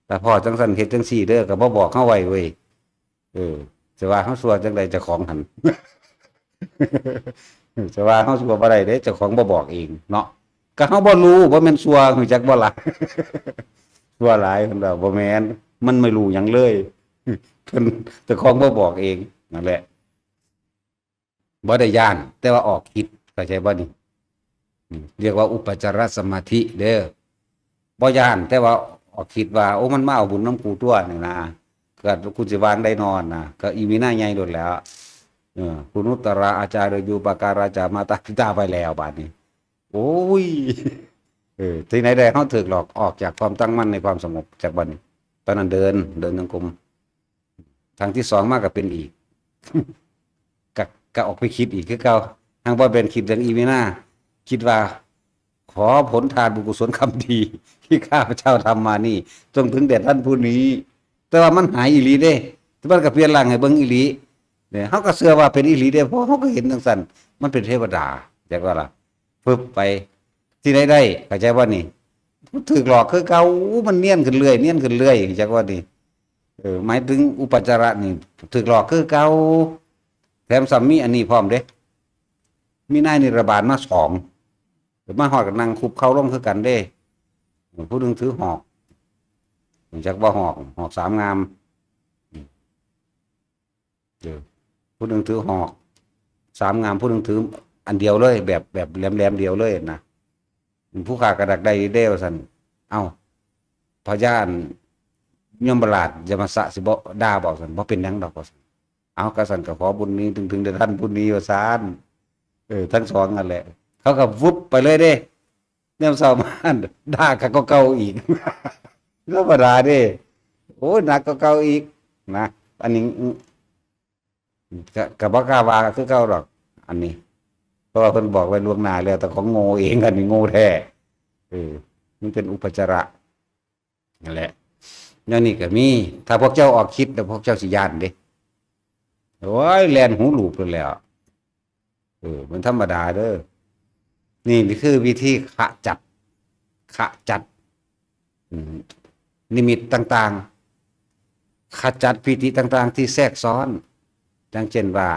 แต่พ้อจั่งซั่นเฮ็ดจั่งซี่เด้อ ก็บ่บอกเฮาไว้เว้ย เออ สิว่าเฮาซัวจั่งใดเจ้าของหั่น สิว่าเฮาซัวบ่ได้เด้ เจ้าของบ่บอกเองเนาะ ก็เฮาบ่รู้ บ่แม่นซัว รู้จักบ่ล่ะ ซัวหลาย เพิ่นว่า บ่แม่น มันไม่รู้หยังเลย เพิ่น เจ้าของบ่บอกเอง นั่นแหละ บ่ได้ย้าน แต่ว่าออกฤทธิ์ เข้าใจบ่นี่ อืม เรียกว่าอุปจารสมาธิเด้อ บ่ย้าน แต่ว่าออกฤทธิ์ว่า โอ้ มันมาเอาบุญนำกูตั๊วนี่นะ ก็กูสิวางได้นอนนะ ก็อิมินาใหญ่โลดแหล้ว เออ กุณุตตรา อาจาริยูปการาจา มาตาปิตาไปแล้วบาดนี้ โอ้ย เออ ที่ไหนได้เฮาถูกหลอกออกจากความตั้งมั่นในความสงบ จากบัดนี้ ตอนนั้นเดิน เดินจงกรม ครั้งที่สองมาก็เป็นอีก ก็ ก็ออกไปคิดอีกคือเก่า หากบ่แม่นคิดเรื่องอีมินา คิดว่า ขอผลทานบุญกุศลกรรมดี ที่ข้าพเจ้าทำมานี่ จงถึงแด่ท่านผู้นี้ แต่ว่ามันหายอีหลีเด้ แต่มันก็เปลี่ยนร่างให้เบิ่งอีหลี เนี่ย เฮาก็เชื่อว่าเป็นอีหลีเด้ เพราะเฮาก็เห็นจั่งซั่น มันเป็นเทวดา จักว่าล่ะ ฟึบไป ที่ใดได้ เข้าใจบ่นี่ ถูกหลอกคือเก่า มันเนียนขึ้นเรื่อย เนียนขึ้นเรื่อย จักว่านี่ เออ หมายถึงอุปจาระนี่ ถูกหลอกคือเก่า แถมซ้ำมีอันนี้พร้อมเด้ มีนายนิรบาลมาสอง มาฮอดก็นั่งคุบเข่าลงคือกันเด้ ผู้หนึ่งถือหอก จักบ่หอก หอกสามงาม เออ ผู้หนึ่งถือหอกสามงาม ผู้หนึ่งถืออันเดียวเลย แบบ แบบแหลมๆเดียวเลยนะ ผู้ข้าก็อยากได้เด้ว่าซั่น เอ้า พญาอันยมราชยมสะสิบ่ด่าบ่ซั่น บ่เป็นหยังดอกว่าซั่น เอ้า ก็ซั่นก็ขอบุญนี้ถึง ถึงได้ท่านผู้นี้ว่าซั่น เออ ทั้งสองนั่นแหละ เขาก็วุบไปเลยเด้ ยามเช้ามา ด่าคักกว่าเก่าอีก ธรรมดาเด้ โอ้ย หนักกว่าเก่าอีกนะ อันนี้ ก็ ก็บ่กล้าว่าคือเก่าดอก อันนี้ เพราะว่าเพิ่นบอกไว้ล่วงหน้าแล้ว แต่ของโง่เอง อันนี้โง่แท้ เออ มันเป็นอุปจาระ นั่นแหละ แนวนี้ก็มี ถ้าพวกเจ้าออกฤทธิ์แล้วพวกเจ้าสิย้านเด้ โอ้ย แล่นหูหลูบเลยแหล้ว เออ มันธรรมดาเด้อ นี่คือวิธีขจัด ขจัด อืม นิมิตต่างๆ ขจัดปีติต่างๆ ที่แทรกซ้อน อย่างเช่นว่า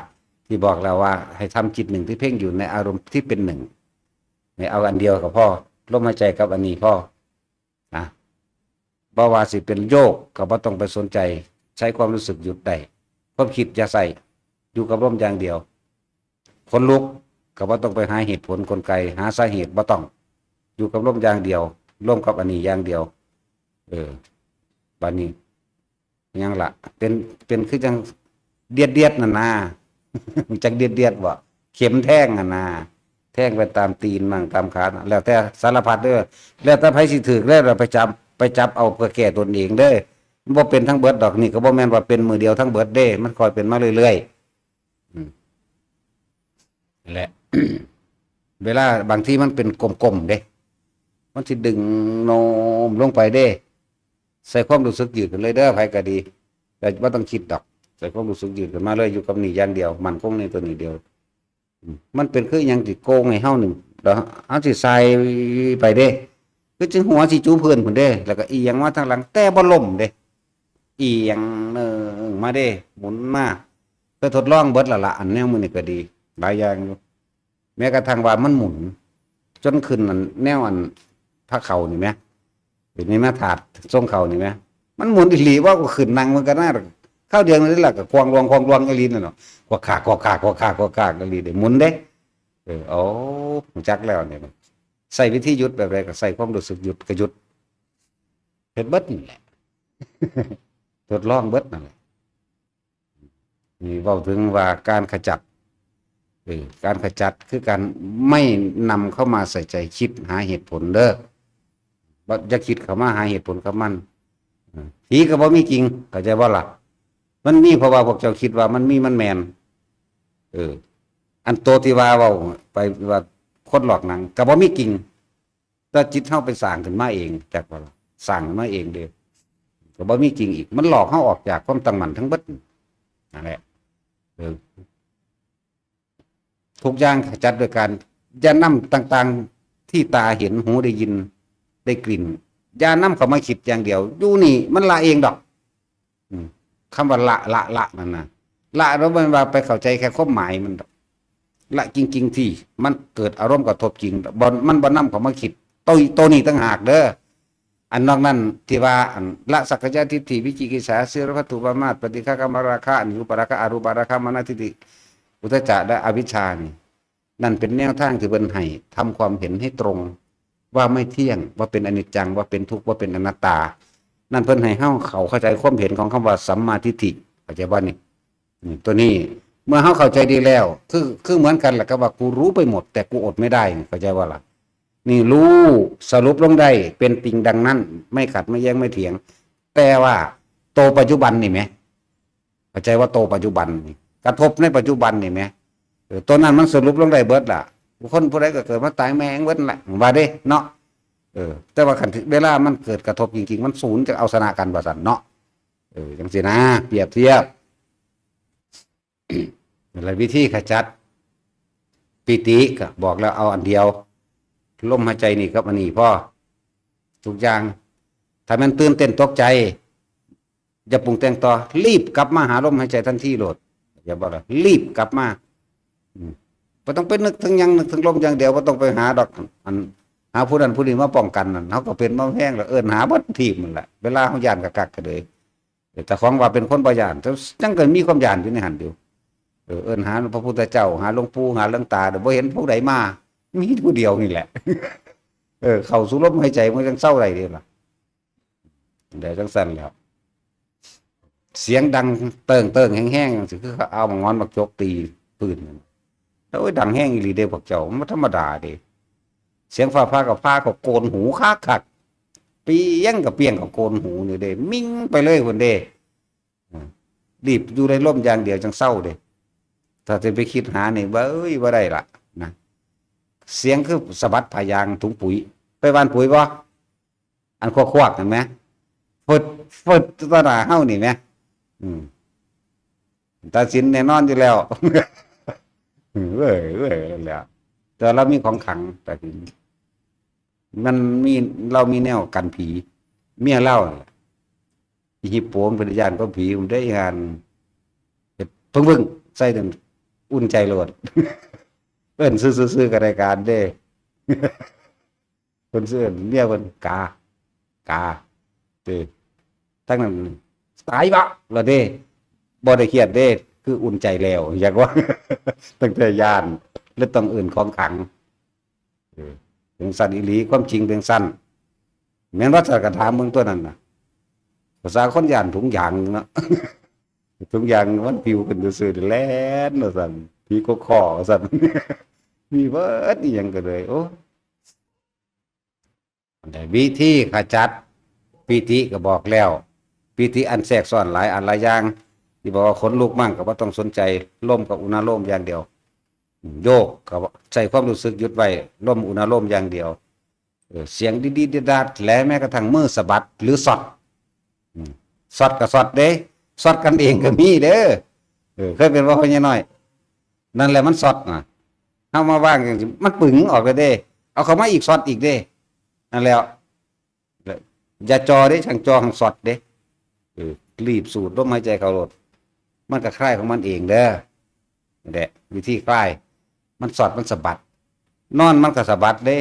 ที่บอกแล้วว่าให้ทำจิตหนึ่งที่เพ่งอยู่ในอารมณ์ที่เป็นหนึ่ง ให้เอาอันเดียวก็พอ ลมหายใจกับอันนี้พอ นะ บ่ว่าสิเป็นโยกก็บ่ต้องไปสนใจ ใช้ความรู้สึกหยุดได้ ความคิดอย่าใส่ อยู่กับลมอย่างเดียว ขนลุกก็บ่ต้องไปหาเหตุผลกลไก หาสาเหตุบ่ต้อง อยู่กับลมอย่างเดียว ลมกับอันนี้อย่างเดียว เออ บัดนี้ หยังล่ะ เป็น เป็นคือจั่งเดียดๆนั่นนะ จั่งเดียดๆบ่ เข็มแทงหั่นนะ แทงไปตามตีนมั่งตามขา แล้วแต่สารพัดเด้อ แล้วแต่ไผสิถูกเด้อ ไปจับ ไปจับเอาเพื่อแก้ตนเองเด้อ มันบ่เป็นทั้งเบิดดอก นี่ก็บ่แม่นว่าเป็นมื้อเดียวทั้งเบิดเด้ มันค่อยเป็นมาเรื่อยๆ อืม นั่นแหละ เวลาบางทีมันเป็นกลมๆเด้ มันสิดึงโน้มลงไปเด้ ใส่ความรู้สึกยืดขึ้นเลยเด้อ ไผก็ดี แต่บ่ต้องคิดดอก ใส่ความรู้สึกยืดขึ้นมาเลย อยู่กับนี่อย่างเดียว มั่นคงในตัวนี้เดียว อืม มันเป็นคือหยังสิโกงให้เฮานี่ แล้วเฮาสิสายไปเด้ คือจั่งหัวสิจูพื้นพุ้นเด้ แล้วก็เอียงมาทางหลัง แต่บ่ล้มเด้ เอียงเนิ่งมาเด้ หมุนมา เคยทดลองเบิดแล้วล่ะ อันแนวมื้อนี้ก็ดี หลายอย่างอยู่ แม้กระทั่งว่ามันหมุน จนขึ้นอันแนวอันพระเขานี่แหม เป็นไม้มาถาดทรงเขานี่แหม มันหมุนอีหลี ว่ากูขึ้นนั่งมันก็น่า คราวเดียวนี่แหละก็ควงลวงควงลวงอีหลีนั่นเนาะ กวักขากวักขากวักขากวักขากอีหลีเด้ หมุนเด้ เออ โอ้ รู้จักแล้วเนี่ย ใส่วิธีหยุดแบบใดก็ใส่ความรู้สึกหยุดก็หยุด เฮ็ดเบิดนี่แหละ ทดลองเบิดนั่นแหละ นี่เว้าถึงว่าการขจัด เออ การขจัดคือการไม่นำเข้ามาใส่ใจคิดหาเหตุผลเด้อ บ่ อย่าคิดเข้ามาหาเหตุผลกับมัน เออ ผีก็บ่มีจริง เข้าใจบ่ล่ะ มันมีเพราะว่าพวกเจ้าคิดว่ามันมี มันแม่น เออ อันโตที่ว่าเว้าไปว่าคนหลอกหนัง ก็บ่มีจริง แต่จิตเฮาไปสร้างขึ้นมาเอง จักว่าล่ะ สร้างขึ้นมาเองเด้ ก็บ่มีจริงอีก มันหลอกเฮาออกจากความตั้งมั่นทั้งเบิด นั่นแหละ เออ ทุกอย่างขจัดโดยการ อย่านำต่างๆ ที่ตาเห็น หูได้ยิน ได้กลิ่น อย่านำเข้ามาคิดอย่างเดียว อยู่นี่มันละเองดอก อืม คำว่าละ ละ ละนั่นน่ะ ละแล้วมันว่าไปเข้าใจแค่ความหมายมันดอก ละจริงๆ ที่มันเกิดอารมณ์กระทบจริง บ่ มันบ่นำเข้ามาคิด โต โตนี้ต่างหากเด้อ อันนอกนั้นที่ว่า อันละสักกายทิฏฐิ วิจิกิจฉา สีลัพพัตถุปมาท ปฏิฆะกามราคะ อรูปราคะ อรูปราคะ มานะทิฏฐิ อุทธัจจะ และอวิชชานี่ นั่นเป็นแนวทางที่เพิ่นให้ทำความเห็นให้ตรง ว่าไม่เที่ยง ว่าเป็นอนิจจัง ว่าเป็นทุกข์ ว่าเป็นอนัตตา นั่นเพิ่นให้เฮาเข้า เข้าใจความเห็นของคำว่าสัมมาทิฏฐิ เข้าใจบ่นี่ อืม ตัวนี้ เมื่อเฮาเข้าใจดีแล้ว คือ คือเหมือนกันแหละกับว่ากูรู้ไปหมด แต่กูอดไม่ได้นี่ เข้าใจบ่ล่ะ นี่รู้ สรุปลงได้ เป็นจริงดังนั้น ไม่ขัด ไม่แย้ง ไม่เถียง แต่ว่าโตปัจจุบันนี่แหม เข้าใจว่าโตปัจจุบันนี่ กระทบในปัจจุบันนี่แหม เออ ตัวนั้นมันสรุปลงได้เบิดล่ะ คนผู้ใดก็เกิดมาตายแม่งเบิดนั่นแหละ ว่าเด้เนาะ เออ แต่ว่าคันเวลามันเกิดกระทบจริงๆ มันสูญจะเอาชนะกันว่าซั่นเนาะ เออ จังซี่นะ เปรียบเทียบ แล้ววิธีขจัด ปีติก็บอกแล้วเอาอันเดียว ลมหายใจนี่กับอันนี้พอ ทุกอย่าง ถ้ามันตื่นเต้นตกใจ อย่าปรุงแต่งต่อ รีบกลับมาหาลมหายใจทันทีโลด อย่าบอกเลย รีบกลับมา อืม บ่ต้องไปนึกถึงหยัง นึกถึงลมอย่างเดียว บ่ต้องไปหาดอก อัน หาผู้นั้นผู้นี้มาป้องกันนั่น เฮาก็เป็นมาแฮงแล้ว เอิ้นหาเบิดทีมนั่นแหละ เวลาเฮาย้านคักๆ ก็เลย แต่ของว่าเป็นคนบ่ย้าน แต่ยังก็มีความย้านอยู่ในหั้นอยู่ เออ เอิ้นหาพระพุทธเจ้า หาหลวงปู่ หาหลวงตา เดี๋ยวบ่เห็นผู้ใดมา มีผู้เดียวนี่แหละ เออ เข้าสู่ลมหายใจมันจังเซาได้เด้ล่ะ ได้จังซั่นแล้ว เสียงดังเติ่งๆ แฮงๆ จังซี่ คือเขาเอาหมากงอนหมากจกตีพื้นนั่น โอ้ย ดังแฮงอีหลีเด้พวกเจ้า มันบ่ธรรมดาเด้ เสียงฟ้าผ่ากับฟ้าก็โกนหูคักๆ เปรียงกับเปรียงกับโกนหูนี่เด้ มิ่งไปเลยพุ้นเด้ อ่า รีบอยู่ในลมอย่างเดียวจังเซาเด้ ถ้าจะไปคิดหานี่ เว้ย บ่ได้ละนะ เสียงคือสะบัดผ้ายางถุงปุ๋ย ไปหว่านปุ๋ยบ่ อันควักๆ นั่นแหม ฟึด ฟึด ต่อหน้าเฮานี่แหม อืม ตัดสินแน่นอนอยู่แล้ว เว้ย เว้ย นั่นแหละ แต่เรามีของขลัง แต่ทีนี้ มันมี เรามีแนวกันผี เมียเรานั่นแหละ อีฮิปโปมันเป็นย้านกับผี มันได้งาน เพิ่งๆ ใส่นั่น อุ่นใจโลด เอิ้นซื่อๆ ซื่อๆ ก็ได้การเด้ เพิ่นซื่อเอิ้นเมียเพิ่น กา กา เด้ ทั้งนั้น ตายบะ ละเด้ บ่ได้เครียดเด้ คืออุ่นใจแล้ว อยากว่า ตั้งแต่ย้าน เลยต้องเอิ้นของขลัง เออ เป็นซั่นอีหลี ความจริงเป็นซั่น แม่นว่าจะกระถามเบิ่งตัวนั้นน่ะ ภาษาคนย้านถุงยางเนาะ ถุงยางมันปิวขึ้นซื่อๆ แล่นว่าซั่น ผีกกคอว่าซั่น มีเบิดอีหยังก็เลย โอ้ วิธีขจัด ปีติก็บอกแล้ว ปีติอันแทรกซ้อนหลายอันหลายอย่าง ที่บอกว่าขนลุกมั่งก็บ่ต้องสนใจ ลมกับอุณาโลมอย่างเดียว โยกก็ใช้ความรู้สึกหยุดไว้ ลมอุณาโลมอย่างเดียว เออ เสียงดีดๆดาดๆ และแม้กระทั่งมือสะบัดหรือช็อต อืม ช็อตก็ช็อตเด้ ช็อตกันเองก็มีเด้อ เออ เคยเป็นบ่ พ่อใหญ่น้อย นั่นแหละมันช็อตนะ เอามาวางจังซี้ มันปึ๋งออกเลยเด้ เอาเข้ามาอีก ช็อตอีกเด้ นั่นแหล้ว อย่าจ่อเด้ ช่างจ่อ หั่นช็อตเด้ เออ รีบสูดลมหายใจเข้าโลด มันก็คลายของมันเองเด้อ นั่นแหละ วิธีคลาย มันช็อต มันสะบัด นอนมันก็สะบัดเด้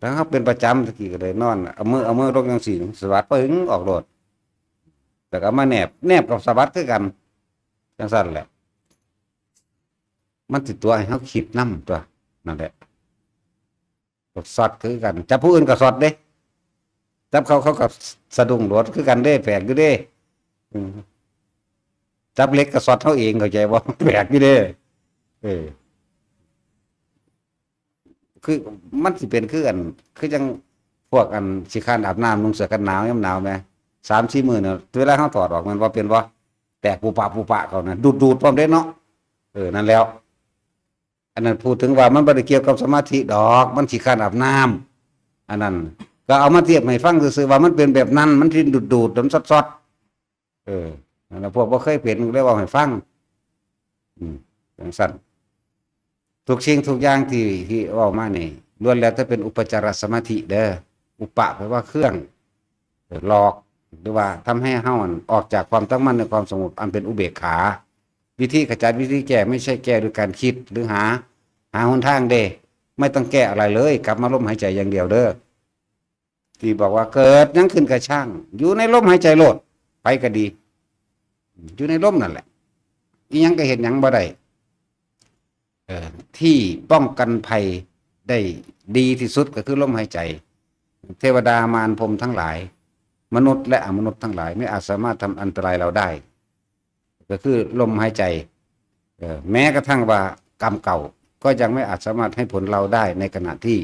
ถ้าเฮาเป็นประจำ ตะกี้ก็เลยนอน เอามือ เอามือลงจังซี้ สะบัดปึ๋งออกโลด แล้วก็เอามาแนบ แนบกับสะบัดคือกัน จังซั่นแหละ มันสิตั๋วให้เฮาคิดนำตั๊ว นั่นแหละ ช็อตคือกัน จับผู้อื่นก็ช็อตเด้ จับเขา เขาก็สะดุ้งโลดคือกันเด้ แปลกอยู่เด้ อืม จับเหล็กก็ช็อตเฮาเอง เข้าใจบ่ แปลกอยู่เด้ เออ คือมันสิเป็นคืออัน คือจั่งพวกอันขี้คร้านอาบน้ำ นุ่งเสื้อกันหนาวยามหนาวแหม สามสี่มื้อเนี่ย เวลาเฮาถอดออก แม่นบ่ เป็นบ่ แตกปุปะปุปะเข้านะ ดูดๆพร้อมเด้เนาะ เออ นั่นแหล้ว อันนั้นพูดถึงว่ามันบ่ได้เกี่ยวกับสมาธิดอก มันขี้คร้านอาบน้ำ อันนั้นก็เอามาเทียบให้ฟังซื่อๆ ว่ามันเป็นแบบนั้น มันสิดูดๆ มันช็อตๆ เออ นั่นล่ะ พวกบ่เคยเป็นก็เลยเว้าให้ฟัง อืม จังซั่น ทุกสิ่งทุกอย่างที่ ที่เว้ามานี่ ล้วนแล้วแต่เป็นอุปจารสมาธิเด้อ อุปะแปลว่าเครื่อง เออ หลอก หรือว่าทำให้เฮาออกจากความตั้งมั่นในความสงบอันเป็นอุเบกขา วิธีขจัด วิธีแก้ ไม่ใช่แก้ด้วยการคิดหรือหา หาหนทางเด้ ไม่ต้องแก้อะไรเลย กลับมาลมหายใจอย่างเดียวเด้อ ที่บอกว่าเกิดหยังขึ้นก็ช่าง อยู่ในลมหายใจโลด ไปก็ดี อยู่ในลมนั่นแหละ อีหยังก็เฮ็ดหยังบ่ได้ เอ่อ ที่ป้องกันภัยได้ดีที่สุดก็คือลมหายใจ เทวดามารพรหมทั้งหลาย มนุษย์และอมนุษย์ทั้งหลาย ไม่อาจสามารถทำอันตรายเราได้ ก็คือลมหายใจ เอ่อ แม้กระทั่งว่ากรรมเก่าก็ยังไม่อาจสามารถให้ผลเราได้ในขณะที่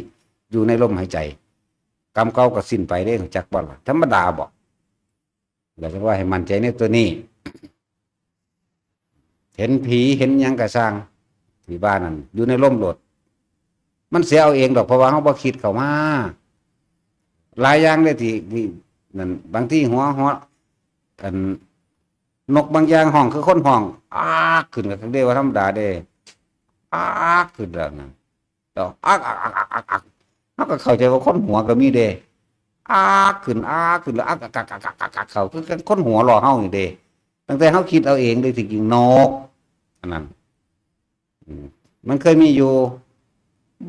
อยู่ในลมหายใจ กรรมเก่าก็สิ้นไปเด้ จักบ่ล่ะ ธรรมดาบ่ แล้วจั่งว่าให้มั่นใจในตัวนี้ เห็นผีเห็นหยังก็ซ่าง ที่บ้านนั่น อยู่ในลมโลด มันเสียเอาเองดอก เพราะว่าเฮาบ่คิดเข้ามา หลายอย่างเลยที่ ที่นั่น บางทีหัว หัว อัน นกบางอย่างฮ้องคือคนฮ้อง อาก ขึ้นก็เรียกว่าธรรมดาเด้ อาก ขึ้นแล้วนะ แล้วอักอักอักอักอักอัก เฮาก็เข้าใจว่าคนหัวก็มีเด้ อักขึ้น อักขึ้น แล้วอักอักอักอักอักอักอัก เข้า คือคนหัวล้อเฮานี่เด้ ตั้งแต่เฮาคิดเอาเองเด้ ที่จริงนก อันนั้น อืม มันเคยมีอยู่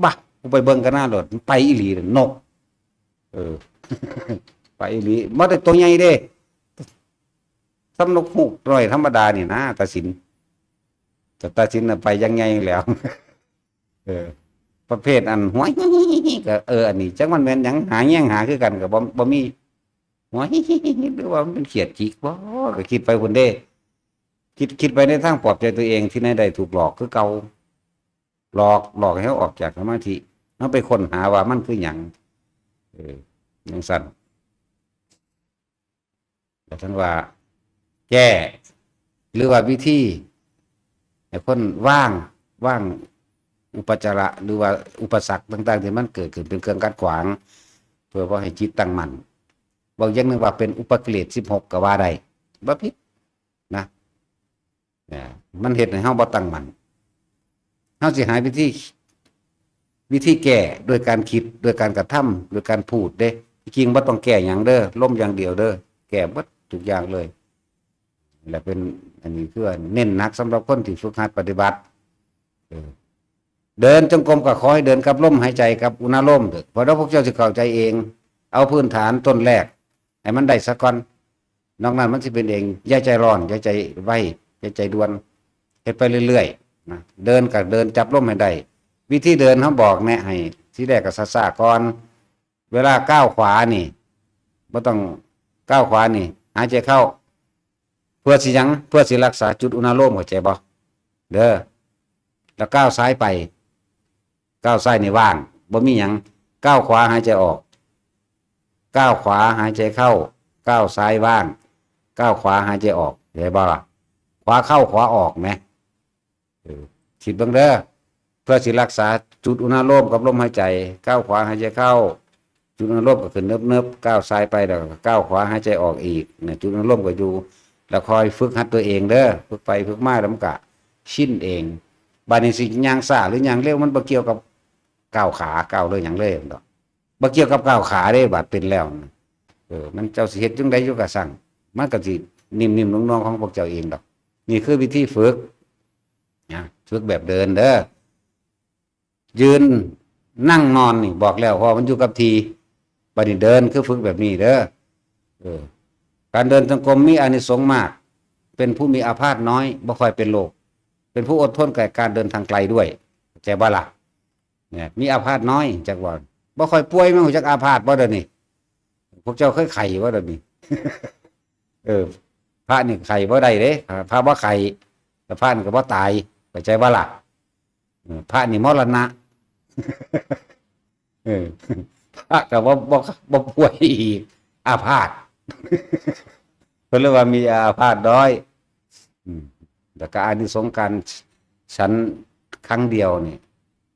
บะ กูไปเบิ่งกันหน้าโลด มันไปอีหลีเด้ นก เออ ไปอีหลี บ่ได้ตัวใหญ่เด้ ส่ำนกฮูกน้อยธรรมดานี่นะ ตาสิน แต่ตาสินน่ะไปอย่างใหญ่แล้ว เออ ประเภทอันหัว ก็ เออ อันนี้จักมันแม่นหยัง หาแยงหาคือกันก็บ่ บ่มี หัว หรือว่ามันเป็นเขียดจิกบ่ ก็คิดไปพุ้นเด้ คิด คิดไปในทางปลอบใจตัวเอง ที่ไหนได้ถูกหลอกคือเก่า หลอก หลอกให้เราออกจากสมาธิ เราไปค้นหาว่ามันคือหยัง เออ จั่งซั่น แต่ท่านว่าแก้ หรือว่าวิธีให้คนวาง วางอุปจาระ หรือว่าอุปสรรคต่างๆ ที่มันเกิดขึ้นเป็นเครื่องขัดขวาง เพื่อบ่ให้จิตตั้งมั่น เว้าอย่างหนึ่งว่าเป็นอุปกิเลสสิบหกก็ว่าได้ บ่ผิดนะ เนี่ย มันเฮ็ดให้เฮาบ่ตั้งมั่น เฮาสิหาวิธี วิธีแก้โดยการคิด โดยการกระทำ โดยการพูดเด้ ที่จริงบ่ต้องแก้หยังเด้อ ลมอย่างเดียวเด้อ แก้เบิดทุกอย่างเลย และเป็น อันนี้คือเน้นหนักสำหรับคนที่ฝึกหัดปฏิบัติ เออ เดินจงกรมก็ขอให้เดินกับลมหายใจกับอุณาโลมเด้อ เพราะเดี๋ยวพวกเจ้าสิเข้าใจเอง เอาพื้นฐานต้นแรกให้มันได้ซะก่อน นอกนั้นมันสิเป็นเอง อย่าใจร้อน อย่าใจไว อย่าใจด่วน เฮ็ดไปเรื่อยๆ นะ เดินก็เดินจับลมให้ได้ วิธีเดินเฮาบอกแนะให้ ทีแรกก็ช้าๆ ก่อน เวลาก้าวขวานี่ บ่ต้อง ก้าวขวานี่ หายใจเข้า เพื่อสิหยัง เพื่อสิรักษาจุดอุณาโลม เข้าใจบ่ เด้อ แล้วก้าวซ้ายไป ก้าวซ้ายนี่ว่าง บ่มีหยัง ก้าวขวาหายใจออก ก้าวขวาหายใจเข้า ก้าวซ้ายว่าง ก้าวขวาหายใจออก เห็นบ่ล่ะ ขวาเข้าขวาออกแหม เออ คิดเบิ่งเด้อ เพื่อสิรักษาจุดอุณาโลมกับลมหายใจ ก้าวขวาหายใจเข้า จุดอนุโลมก็ขึ้นเนิบๆ ก้าวซ้ายไปแล้วก็ก้าวขวา หายใจออกอีกเนี่ย จุดอนุโลมก็อยู่ แล้วคอยฝึกหัดตัวเองเด้อ ฝึกไปฝึกมาแล้วมันก็ชินเอง บาดนี้สิย่างช้าหรือย่างเร็ว มันบ่เกี่ยวกับก้าวขา ก้าวเลยหยังเลยดอก บ่เกี่ยวกับก้าวขาเด้ บาดเป็นแล้วนะ เออ มันเจ้าสิเฮ็ดจั่งใดอยู่ก็ซ่าง มันก็สินิ่มๆ นุ่มๆ ของพวกเจ้าเองดอก นี่คือวิธีฝึก นะ ฝึกแบบเดินเด้อ ยืน นั่ง นอน นี่บอกแล้ว เพราะมันอยู่กับที่ บาดนี้เดินคือฝึกแบบนี้เด้อ เออ การเดินจงกรมมีอานิสงส์มาก เป็นผู้มีอาพาธน้อย บ่ค่อยเป็นโรค เป็นผู้อดทนแก่การเดินทางไกลด้วย เข้าใจบ่ล่ะ เนี่ย มีอาพาธน้อย จักว่า บ่ค่อยป่วย มันรู้จักอาพาธบ่เดี๋ยวนี้ พวกเจ้าเคยไข้บ่เดี๋ยวนี้ เออ พระนี่ไข้บ่ได้เด้ พระบ่ไข้ แต่พระนี่ก็บ่ตาย เข้าใจบ่ล่ะ เออ พระนี่มรณะ เออ พระก็บ่ บ่ บ่ป่วยอีก อาพาธ เพิ่นเรียกว่ามีอาพาธน้อย อืม แล้วก็อานิสงส์การฉันครั้งเดียวนี่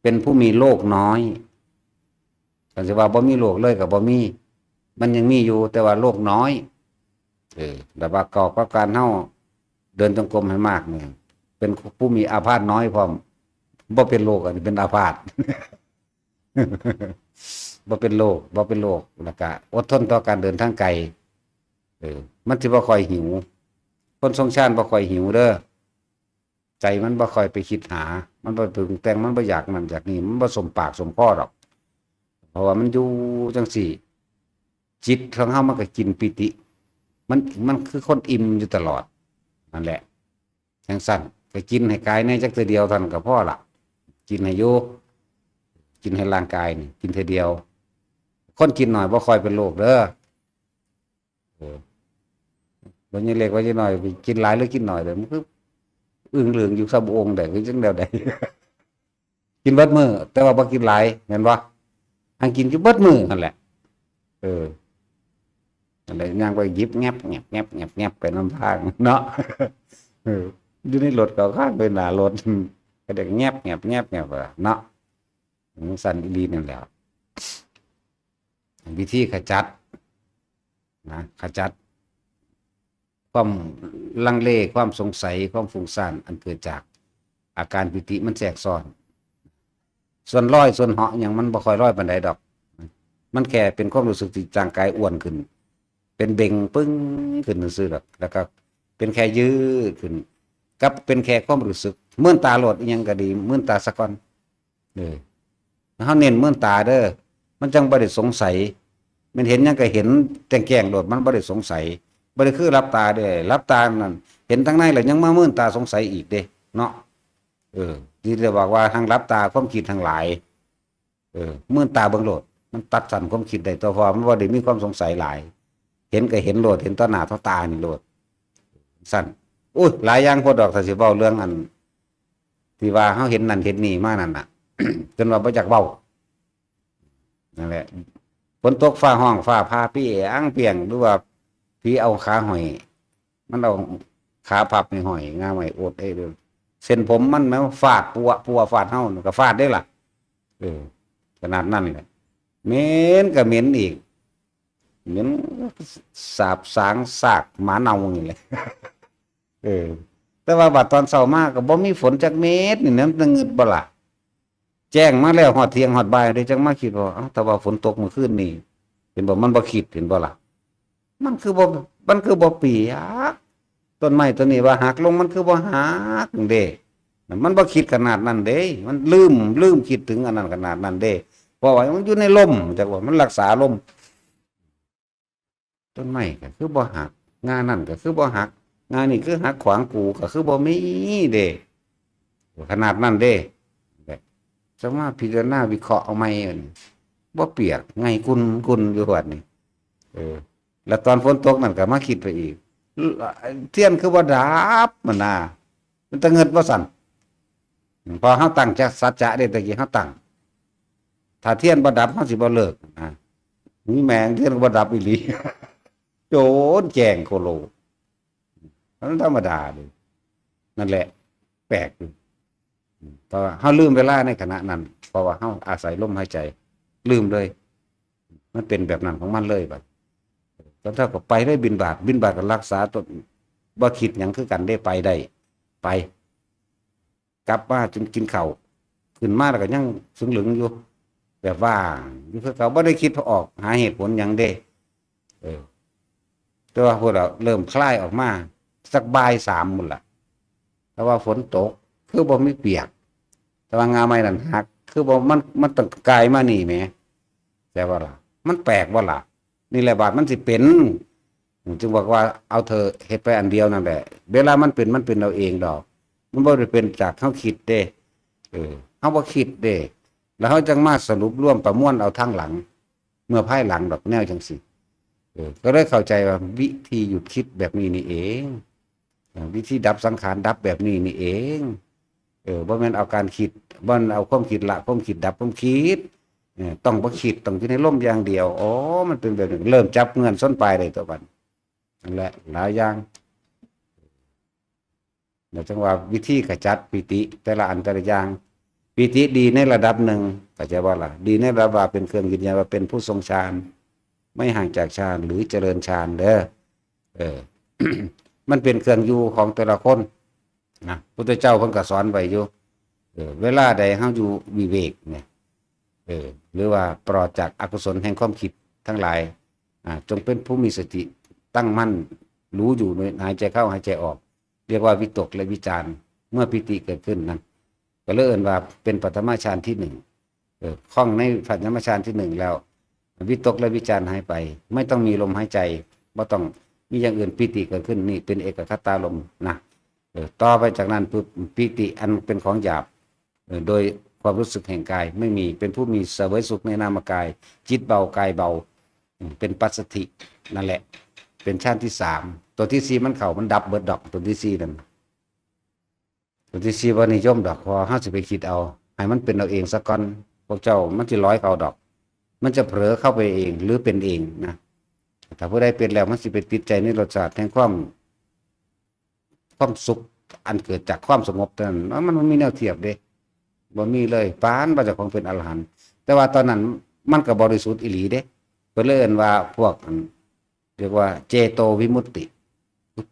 เป็นผู้มีโรคน้อย คันสิว่าบ่มีโรคเลยก็บ่มี มันยังมีอยู่ แต่ว่าโรคน้อย เออ แต่ว่าประกอบกับการเฮาเดินจงกรมให้มากเนี่ย เป็นผู้มีอาพาธน้อยพร้อม บ่เป็นโรค อันนี้เป็นอาพาธ บ่เป็นโรค บ่เป็นโรค แล้วก็อดทนต่อการเดินทางไกล เออ มันสิบ่ค่อยหิว คนทรงฌานบ่ค่อยหิวเด้อ ใจมันบ่ค่อยไปคิดหา มันบ่ปรุงแต่ง มันบ่อยากนั่นอยากนี่ มันบ่สมปากสมคอดอก เพราะว่ามันอยู่จั่งซี้ จิตของเฮามันก็กินปีติ มัน มันคือคนอิ่มอยู่ตลอด นั่นแหละ จั่งซั้น ก็กินให้กายแหน่จักเทื่อเดียวเท่านั้นก็พอละ กินให้อยู่ กินให้ร่างกายนี่ กินเทื่อเดียว คนกินน้อยบ่ค่อยเป็นโรคเด้อ เออ บ่ใหญ่เล็กบ่ใหญ่น้อย กินหลายหรือกินน้อยเด้อ มันคืออึ่งเหลืองอยู่ซะบ่องค์ใด คือจั่งแนวใด กินเบิดมื้อ แต่ว่าบ่กินหลาย แม่นบ่ หังกินอยู่เบิดมื้อนั่นแหละ เออ นั่นแหละ ย่างไปหยิบแงบแงบแงบแงบแงบไปนำทางเนาะ เออ อยู่ในรถก็ข้างไปหน้ารถ ก็ได้แงบแงบแงบแงบอะเนาะ มันสั่นอีหลีนั่นแหละ วิธีขจัด นะ ขจัด ความลังเล ความสงสัย ความฟุ้งซ่าน อันเกิดจากอาการปีติมันแทรกซ้อน ส่วนลอย ส่วนเหาะหยังมันบ่ค่อยลอยปานใดดอก มันแค่เป็นความรู้สึกที่ร่างกายอ้วนขึ้น เป็นเบ่งปึ้งขึ้นซื่อๆดอก แล้วก็เป็นแค่ยืดขึ้น กับเป็นแค่ความรู้สึก เมื่อนตาโลด อิหยังก็ดี เมื่อนตาซะก่อน เออ เฮาเน้นเมื่อนตาเด้อ มันจั่งบ่ได้สงสัย แม่นเห็นหยังก็เห็นแจ้งๆโลด มันบ่ได้สงสัย บ่ได้คือหลับตาเด้ หลับตานั่น เห็นทางในแล้วยังมาเมื่อนตาสงสัยอีกเด้ เนาะ เออ ที่เรียกว่า ว่าทางหลับตาความคิดทั้งหลาย เออ เมื่อนตาเบิ่งโลด มันตัดสั้นความคิดได้ตัว เพราะว่ามันบ่ได้มีความสงสัยหลาย เห็นก็เห็นโลด เห็นต่อหน้าต่อตานี่โลด สั้น อุ้ย หลายอย่างโพดดอก ถ้าสิเว้าเรื่องอัน ที่ว่าเฮาเห็นนั่นเห็นนี่มานั่นน่ะ จนว่าบ่อยากเว้า นั่นแหละ ฝนตกฟ้าฮ้อง ฟ้าผ่า ปี้อังเปียง หรือว่าผีเอาขาห้อย มันเอาขาพับให้ห้อย งาไม้โอดเอ้ยเด้อ เส้นผมมันแม้ว่าฟาดปัว ปัวฟาดเฮา ก็ฟาดได้ล่ะ เออ ขนาดนั้นแหละ เหม็นก็เหม็นอีก เหม็นสาบสางซากหมาเน่านี่แหละ เออ แต่ว่าบัดตอนเช้ามาก็บ่มีฝนจักเม็ดนี่นะ มันงึดบ่ล่ะ แจ้งมาแล้วฮอดเที่ยงฮอดบ่ายเด้ จั่งมาคิดว่า เอ้า แต่ว่าฝนตกเมื่อคืนนี่ เห็นบ่ มันบ่คิด เห็นบ่ล่ะ มันคือบ่ มันคือบ่เปียก ต้นไม้ต้นนี้ว่าหักลง มันคือบ่หักเด้ มันบ่คิดขนาดนั้นเด้ มันลืม ลืมคิดถึงอันนั้นขนาดนั้นเด้ เพราะว่ามันอยู่ในลม จักว่ามันรักษาลม ต้นไม้ก็คือบ่หัก งานั่นก็คือบ่หัก งานี่คือหักขวางกู ก็คือบ่มีเด้ ขนาดนั้นเด้ จะมาพิจารณาวิเคราะห์เอาใหม่ บ่เปียก ไงกุนกุนอยู่วัดนี่ เออ แล้วตอนฝนตกนั่นก็มาคิดไปอีก เทียนคือบ่ดับ มันน่ะ มันตะเงิดบ่สั่น พอเฮาตั้งจักสัจจะเด้ ตะกี้เฮาตั้ง ถ้าเทียนบ่ดับ เฮาสิบ่เลิกนะ มีแมงเทียนก็บ่ดับอีหลี โจนแจ้งโคโล มันธรรมดาเลย นั่นแหละ แปลกอยู่ เพราะว่าเฮาลืมเวลาในขณะนั้น เพราะว่าเฮาอาศัยลมหายใจ ลืมเลย มันเป็นแบบนั้นของมันเลยบัด ตอนเช้าก็ไปเลยบิณฑบาต บิณฑบาตก็รักษาตน บ่คิดหยังคือกันเด้ ไปได้ ไป กลับมาจึงกินข้าว ขึ้นมาแล้วก็ยังเซิงเหลิงอยู่ แบบว่างอยู่คือเก่า บ่ได้คิดออกหาเหตุผลหยังเด้ เออ แต่ว่าพวกเราเริ่มคลายออกมา สักบ่ายสามหมดละ แต่ว่าฝนตก คือบ่มีเปียก แต่ว่างาไม้นั่นหัก คือบ่ มัน มันต้องกายมานี่แหม แต่ว่าล่ะ มันแปลกว่าล่ะ นี่แหละบาดมันสิเป็น จึงบอกว่าเอาเถอะ เฮ็ดไปอันเดียวนั่นแหละ เวลามันเป็น มันเป็นเอาเองดอก มันบ่ได้เป็นจากเฮาคิดเด้ เออ เฮาบ่คิดเด้ แล้วเฮาจังมาสรุปรวมประมวลเอาทางหลัง เมื่อภายหลังดอกแนวจังซี่ เออ ก็เลยเข้าใจว่าวิธีหยุดคิดแบบนี้นี่เอง เออ วิธีดับสังขารดับแบบนี้นี่เอง เออ บ่แม่นเอาการคิด บ่แม่นเอาความคิดละความคิด ดับความคิด เออ ต้องบ่คิด ต้องอยู่ในลมอย่างเดียว อ๋อ มันเป็นแบบนี้ เริ่มจับเงื่อนส้นปลายได้ตัวบัด นั่นแหละ หลายอย่าง แล้วจังว่าวิธีขจัดปีติแต่ละอันแต่ละอย่าง ปีติดีในระดับหนึ่ง เข้าใจบ่ล่ะ ดีในระดับว่าเป็นเครื่องยืนยันว่าเป็นผู้ทรงฌาน ไม่ห่างจากฌาน หรือเจริญฌานเด้อ เออ มันเป็นเครื่องอยู่ของแต่ละคนนะ พุทธเจ้าเพิ่นก็สอนไว้อยู่ เออ เวลาใดเฮาอยู่วิเวกเนี่ย เออ หรือว่าปลอดจากอกุศลแห่งความคิดทั้งหลาย อ่า จงเป็นผู้มีสติตั้งมั่น รู้อยู่ในหายใจเข้าหายใจออก เรียกว่าวิตกและวิจาร เมื่อปีติเกิดขึ้นนั้น ก็เลยเอิ้นว่าเป็นปฐมฌานที่หนึ่ง เออ คล่องในปฐมฌานที่หนึ่งแล้ว วิตกและวิจารหายไป ไม่ต้องมีลมหายใจ บ่ต้องมีอย่างอื่น ปีติเกิดขึ้น นี่เป็นเอกคตารมณ์นะ เออ ต่อไปจากนั้นปุ๊บ ปีติอันเป็นของหยาบ เออ โดยความรู้สึกแห่งกายไม่มี เป็นผู้มีเสวยสุขในนามกาย จิตเบากายเบา อืม เป็นปัสสัทธิ นั่นแหละ เป็นฌานที่สาม ตัวที่สี่มันเข้า มันดับเบิดดอก ตัวที่สี่นั่น ตัวที่สี่บ่นิยมดอก เพราะว่าเฮาสิไปคิดเอา ให้มันเป็นเอาเองซะก่อน พวกเจ้ามันสิลอยเข้าดอก มันจะเผลอเข้าไปเอง หรือเป็นเองนะ ถ้าผู้ใดเป็นแล้วมันสิไปติดใจในรสชาติแห่งความ ความสุขอันเกิดจากความสงบเท่านั้น มันบ่มีแนวเทียบเด้ บ่มีเลย ปานว่าเจ้าของเป็นอรหันต์ แต่ว่าตอนนั้นมันก็บริสุทธิ์อีหลีเด้ เพิ่นเลยเอิ้นว่าพวกอัน เรียกว่าเจโตวิมุตติ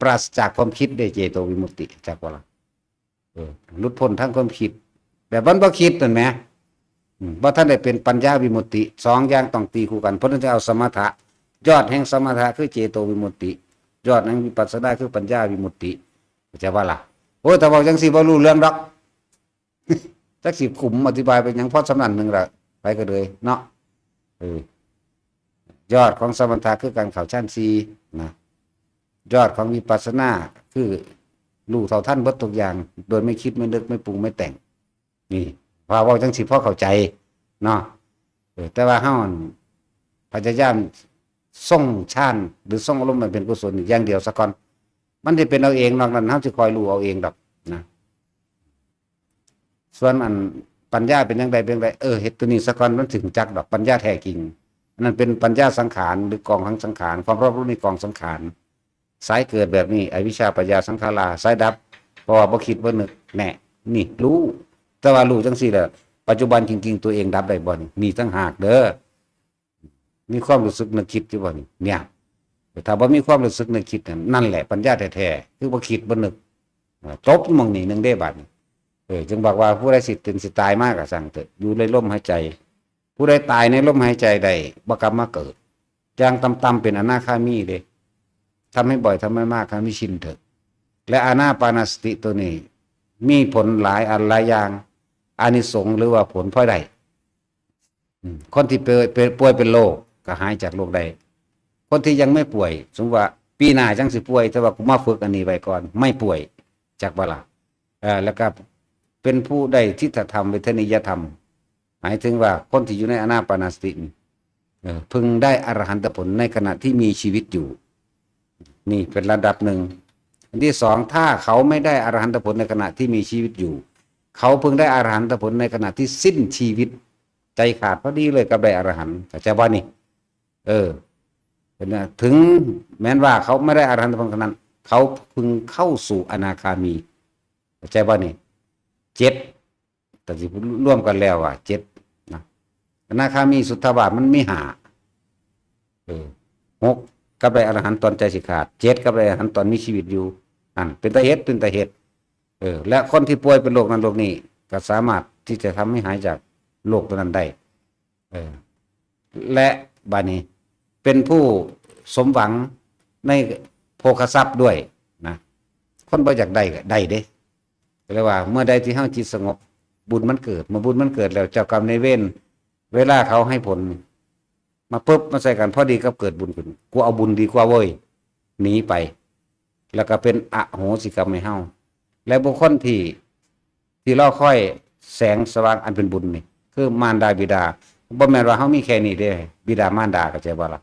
ปราศจากความคิดเด้ เจโตวิมุตติ จักว่าล่ะ เออ หลุดพ้นทางความคิด แบบมันบ่คิดนั่นแหม อืม บ่ทันได้เป็นปัญญาวิมุตติ สองอย่างต้องตีคู่กัน เพราะฉะนั้นจะเอาสมถะ ยอดแห่งสมถะคือเจโตวิมุตติ ยอดแห่งวิปัสสนาคือปัญญาวิมุตติ เข้าใจบ่ล่ะ โอ้ย ถ้าเว้าจังซี่บ่รู้เรื่องดอก จักสิขุมอธิบายไปหยัง พอส่ำนั้นหนึ่งละ ไปก็เลยเนาะ เออ ยอดของสมถะคือการเข้าฌานสี่นะ ยอดของวิปัสสนาคือรู้เท่าทันเบิดทุกอย่าง โดยไม่คิดไม่นึกไม่ปรุงไม่แต่ง นี่ พอเว้าจังสิพอเข้าใจเนาะ เออ แต่ว่าเฮาพยายามทรงฌานหรือทรงอารมณ์มันเป็นกุศลอย่างเดียวซะก่อน มันสิเป็นเอาเอง นอกนั้นเฮาสิคอยรู้เอาเองดอกนะ ส่วนอันปัญญาเป็นจั่งใดเป็นจั่งใด เออ เฮ็ดตัวนี้ซะก่อน มันสิรู้จักดอก ปัญญาแท้จริง อันนั้นเป็นปัญญาสังขาร หรือกองของสังขาร ความรอบรู้ในกองสังขาร สายเกิดแบบนี้ อวิชชาปัจจยาสังขารา สายดับ เพราะว่าบ่คิดบ่นึก แน่ นี่รู้ แต่ว่ารู้จังซี่แหละ ปัจจุบันจริงๆ ตัวเองดับได้บ่นี่ มีต่างหากเด้อ มีความรู้สึกนึกคิดอยู่บ่นี่ เนี่ย ถ้าบ่มีความรู้สึกนึกคิดนั่น นั่นแหละปัญญาแท้ๆ คือบ่คิดบ่นึก อ่า จบหม่องนี้หนึ่งเด้บัดนี้ เออ จึงบอกว่าผู้ใดสิเป็นสิตายมาก็ช่างเถอะ อยู่ในลมหายใจ ผู้ใดตายในลมหายใจได้ บ่กลับมาเกิด อย่างต่ำๆ เป็นอนาคามีเด้ ทำให้บ่อย ทำให้มาก ทำให้ชินเถอะ และอานาปานสติตัวนี้ มีผลหลายอันหลายอย่าง อานิสงส์หรือว่าผลพลอยได้ อืม คนที่ป่วย เป็น ป่วยเป็นโรคก็หายจากโรคได้ คนที่ยังไม่ป่วย สมมุติว่าปีหน้าจั่งสิป่วย แต่ว่ากูมาฝึกอันนี้ไว้ก่อน ไม่ป่วย จักบ่ล่ะ เอ่อ แล้วก็เป็นผู้ได้ทิฏฐธรรม เวทนิยธรรม หมายถึงว่าคนที่อยู่ในอานาปานสตินี่ เอ่อ พึงได้อรหันตผลในขณะที่มีชีวิตอยู่ นี่เป็นระดับหนึ่ง อันที่สอง ถ้าเขาไม่ได้อรหันตผลในขณะที่มีชีวิตอยู่ เขาพึงได้อรหันตผลในขณะที่สิ้นชีวิต ใจขาดพอดีเลยกับได้อรหันต์ เข้าใจบ่นี่ เออ เป็นว่าถึงแม้นว่าเขาไม่ได้อรหันตผลขนาดนั้น เขาพึงเข้าสู่อนาคามี เข้าใจบ่นี่ เจ็ด แต่สิรวมกันแล้วว่าเจ็ดนะ อนาคามีสุทธาวาสมันมีห้า ออ หก กับได้อรหันต์ตอนใจสิขาด เจ็ด กับได้อรหันต์ตอนมีชีวิตอยู่ นั่น เป็นตาเฮ็ด เป็นตาเฮ็ด เออ และคนที่ป่วยเป็นโรคนั้นโรคนี้ ก็สามารถที่จะทำให้หายจากโรคตัวนั้นได้ เออ และบาดนี้ เป็นผู้สมหวังในโภคทรัพย์ด้วยนะ คนบ่อยากได้ก็ได้เด้ เรียกว่าเมื่อใดที่เฮาจิตสงบ บุญมันเกิด เมื่อบุญมันเกิดแล้ว เจ้ากรรมนายเวร เวลาเขาให้ผล มาปุ๊บ มาใส่กันพอดีกับเกิดบุญขึ้น กูเอาบุญดีกว่าเว้ย หนีไป แล้วก็เป็นอโหสิกรรมให้เฮา และบุคคลที่ ที่รอคอยแสงสว่างอันเป็นบุญนี่ คือมารดาบิดา บ่แม่นว่าเฮามีแค่นี้เด้ บิดามารดา เข้าใจบ่ล่ะ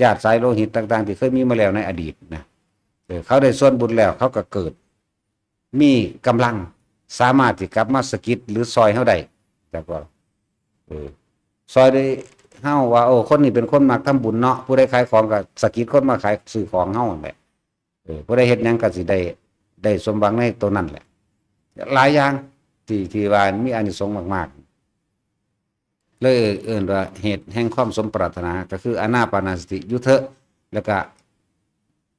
ญาติสายโลหิตต่างๆ ที่เคยมีมาแล้วในอดีตนะ เออ เขาได้ส่วนบุญแล้ว เขาก็เกิด มีกำลัง สามารถที่กลับมาสะกิดหรือซอยเฮาได้ จักว่า เออ ซอยได้เฮาว่า โอ้ คนนี้เป็นคนมักทำบุญเนาะ ผู้ใดขายของก็สะกิดคนมาขาย ซื้อของเฮานั่นแหละ เออ ผู้ใดเฮ็ดหยังก็สิได้ ได้สมหวังในตัวนั้นแหละ หลายอย่างที่ ที่ว่ามีอานิสงส์มากๆ เลยเอิ้นว่าเหตุแห่งความสมปรารถนา ก็คืออานาปานสติอยู่เถอะ แล้วก็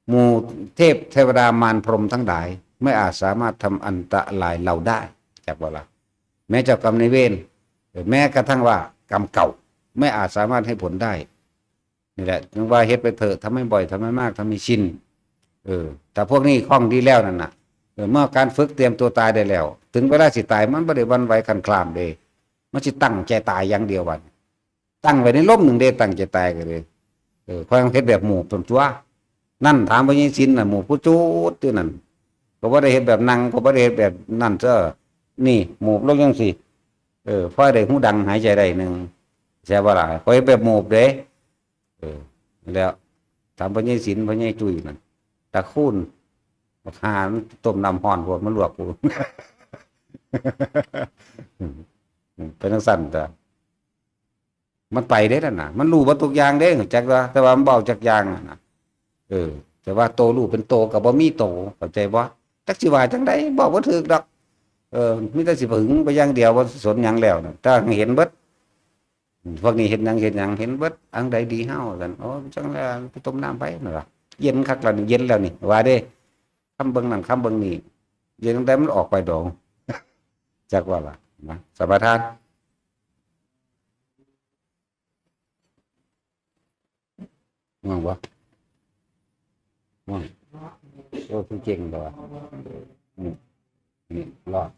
หมู่เทพเทวดามารพรหมทั้งหลาย ไม่อาจสามารถทำอันตรายเราได้ จักว่าล่ะ แม้เจ้ากรรมนายเวร เออ แม้กระทั่งว่ากรรมเก่า ไม่อาจสามารถให้ผลได้ นี่แหละ ถึงว่าเฮ็ดไปเถอะ ทำให้บ่อย ทำให้มาก ทำให้ชิน เออ แต่พวกนี้คล่องดีแล้วนั่นน่ะ เออ เมื่อการฝึกเตรียมตัวตายได้แล้ว ถึงเวลาสิตาย มันบ่ได้หวั่นไหวคลานคลามเด้ มันสิตั้งใจตายอย่างเดียวบัด ตั้งไว้ในลมหนึ่งเด้ ตั้งใจตายก็เลย เออ ข้อยเฮ็ดแบบหมู่บซั่นตั๊ว นั่น ถามพ่อใหญ่ศิลป์น่ะ หมู่บผู้จูดอยู่นั่น ก็บ่ได้เฮ็ดแบบนั่ง ก็บ่ได้เฮ็ดแบบนั่นเด้อ นี่ หมู่บลงจั่งซี้ เออ พอได้หูดังหายใจได้หนึ่ง ใช่บ่ล่ะ ข้อยเฮ็ดแบบหมู่บเด้ เออ แล้ว ถามพ่อใหญ่ศิลป์ พ่อใหญ่จุ้ยนั่น ตาคูณ บักห่ามันต้มน้ำร้อนโพด มาลวกกู เป็นจั่งซั้นเด้อ มันไปเด้นั่นน่ะ มันรู้เบิดทุกอย่างเด้ จักว่า แต่ว่ามันบ่เอาจักอย่างนั่นน่ะ เออ แต่ว่าโตรู้เป็นโตก็บ่มีโต เข้าใจบ่ จักสิว่าจั่งใด บอกบ่ถูกดอก เออ มีแต่สิผึ่งไปอย่างเดียว บ่สนหยังแล้วน่ะ แต่เห็นเบิด พวกนี้เฮ็ดหยัง เฮ็ดหยัง เห็นเบิด อันใดดีเฮา ซั่น โอ้ จั่งแล้ว ไปต้มน้ำไป นั่นล่ะ เย็นคักแล้วนี่ เย็นแล้วนี่ ว่าเด้ คำเบิ่งนั่น คำเบิ่งนี่ เย็นจั่งใด มันออกไปดอก จักว่าล่ะ นะ สมาทาน ง่วงบ่ ง่วง โอ้ คือเก่งตัว อืม นี่ รอด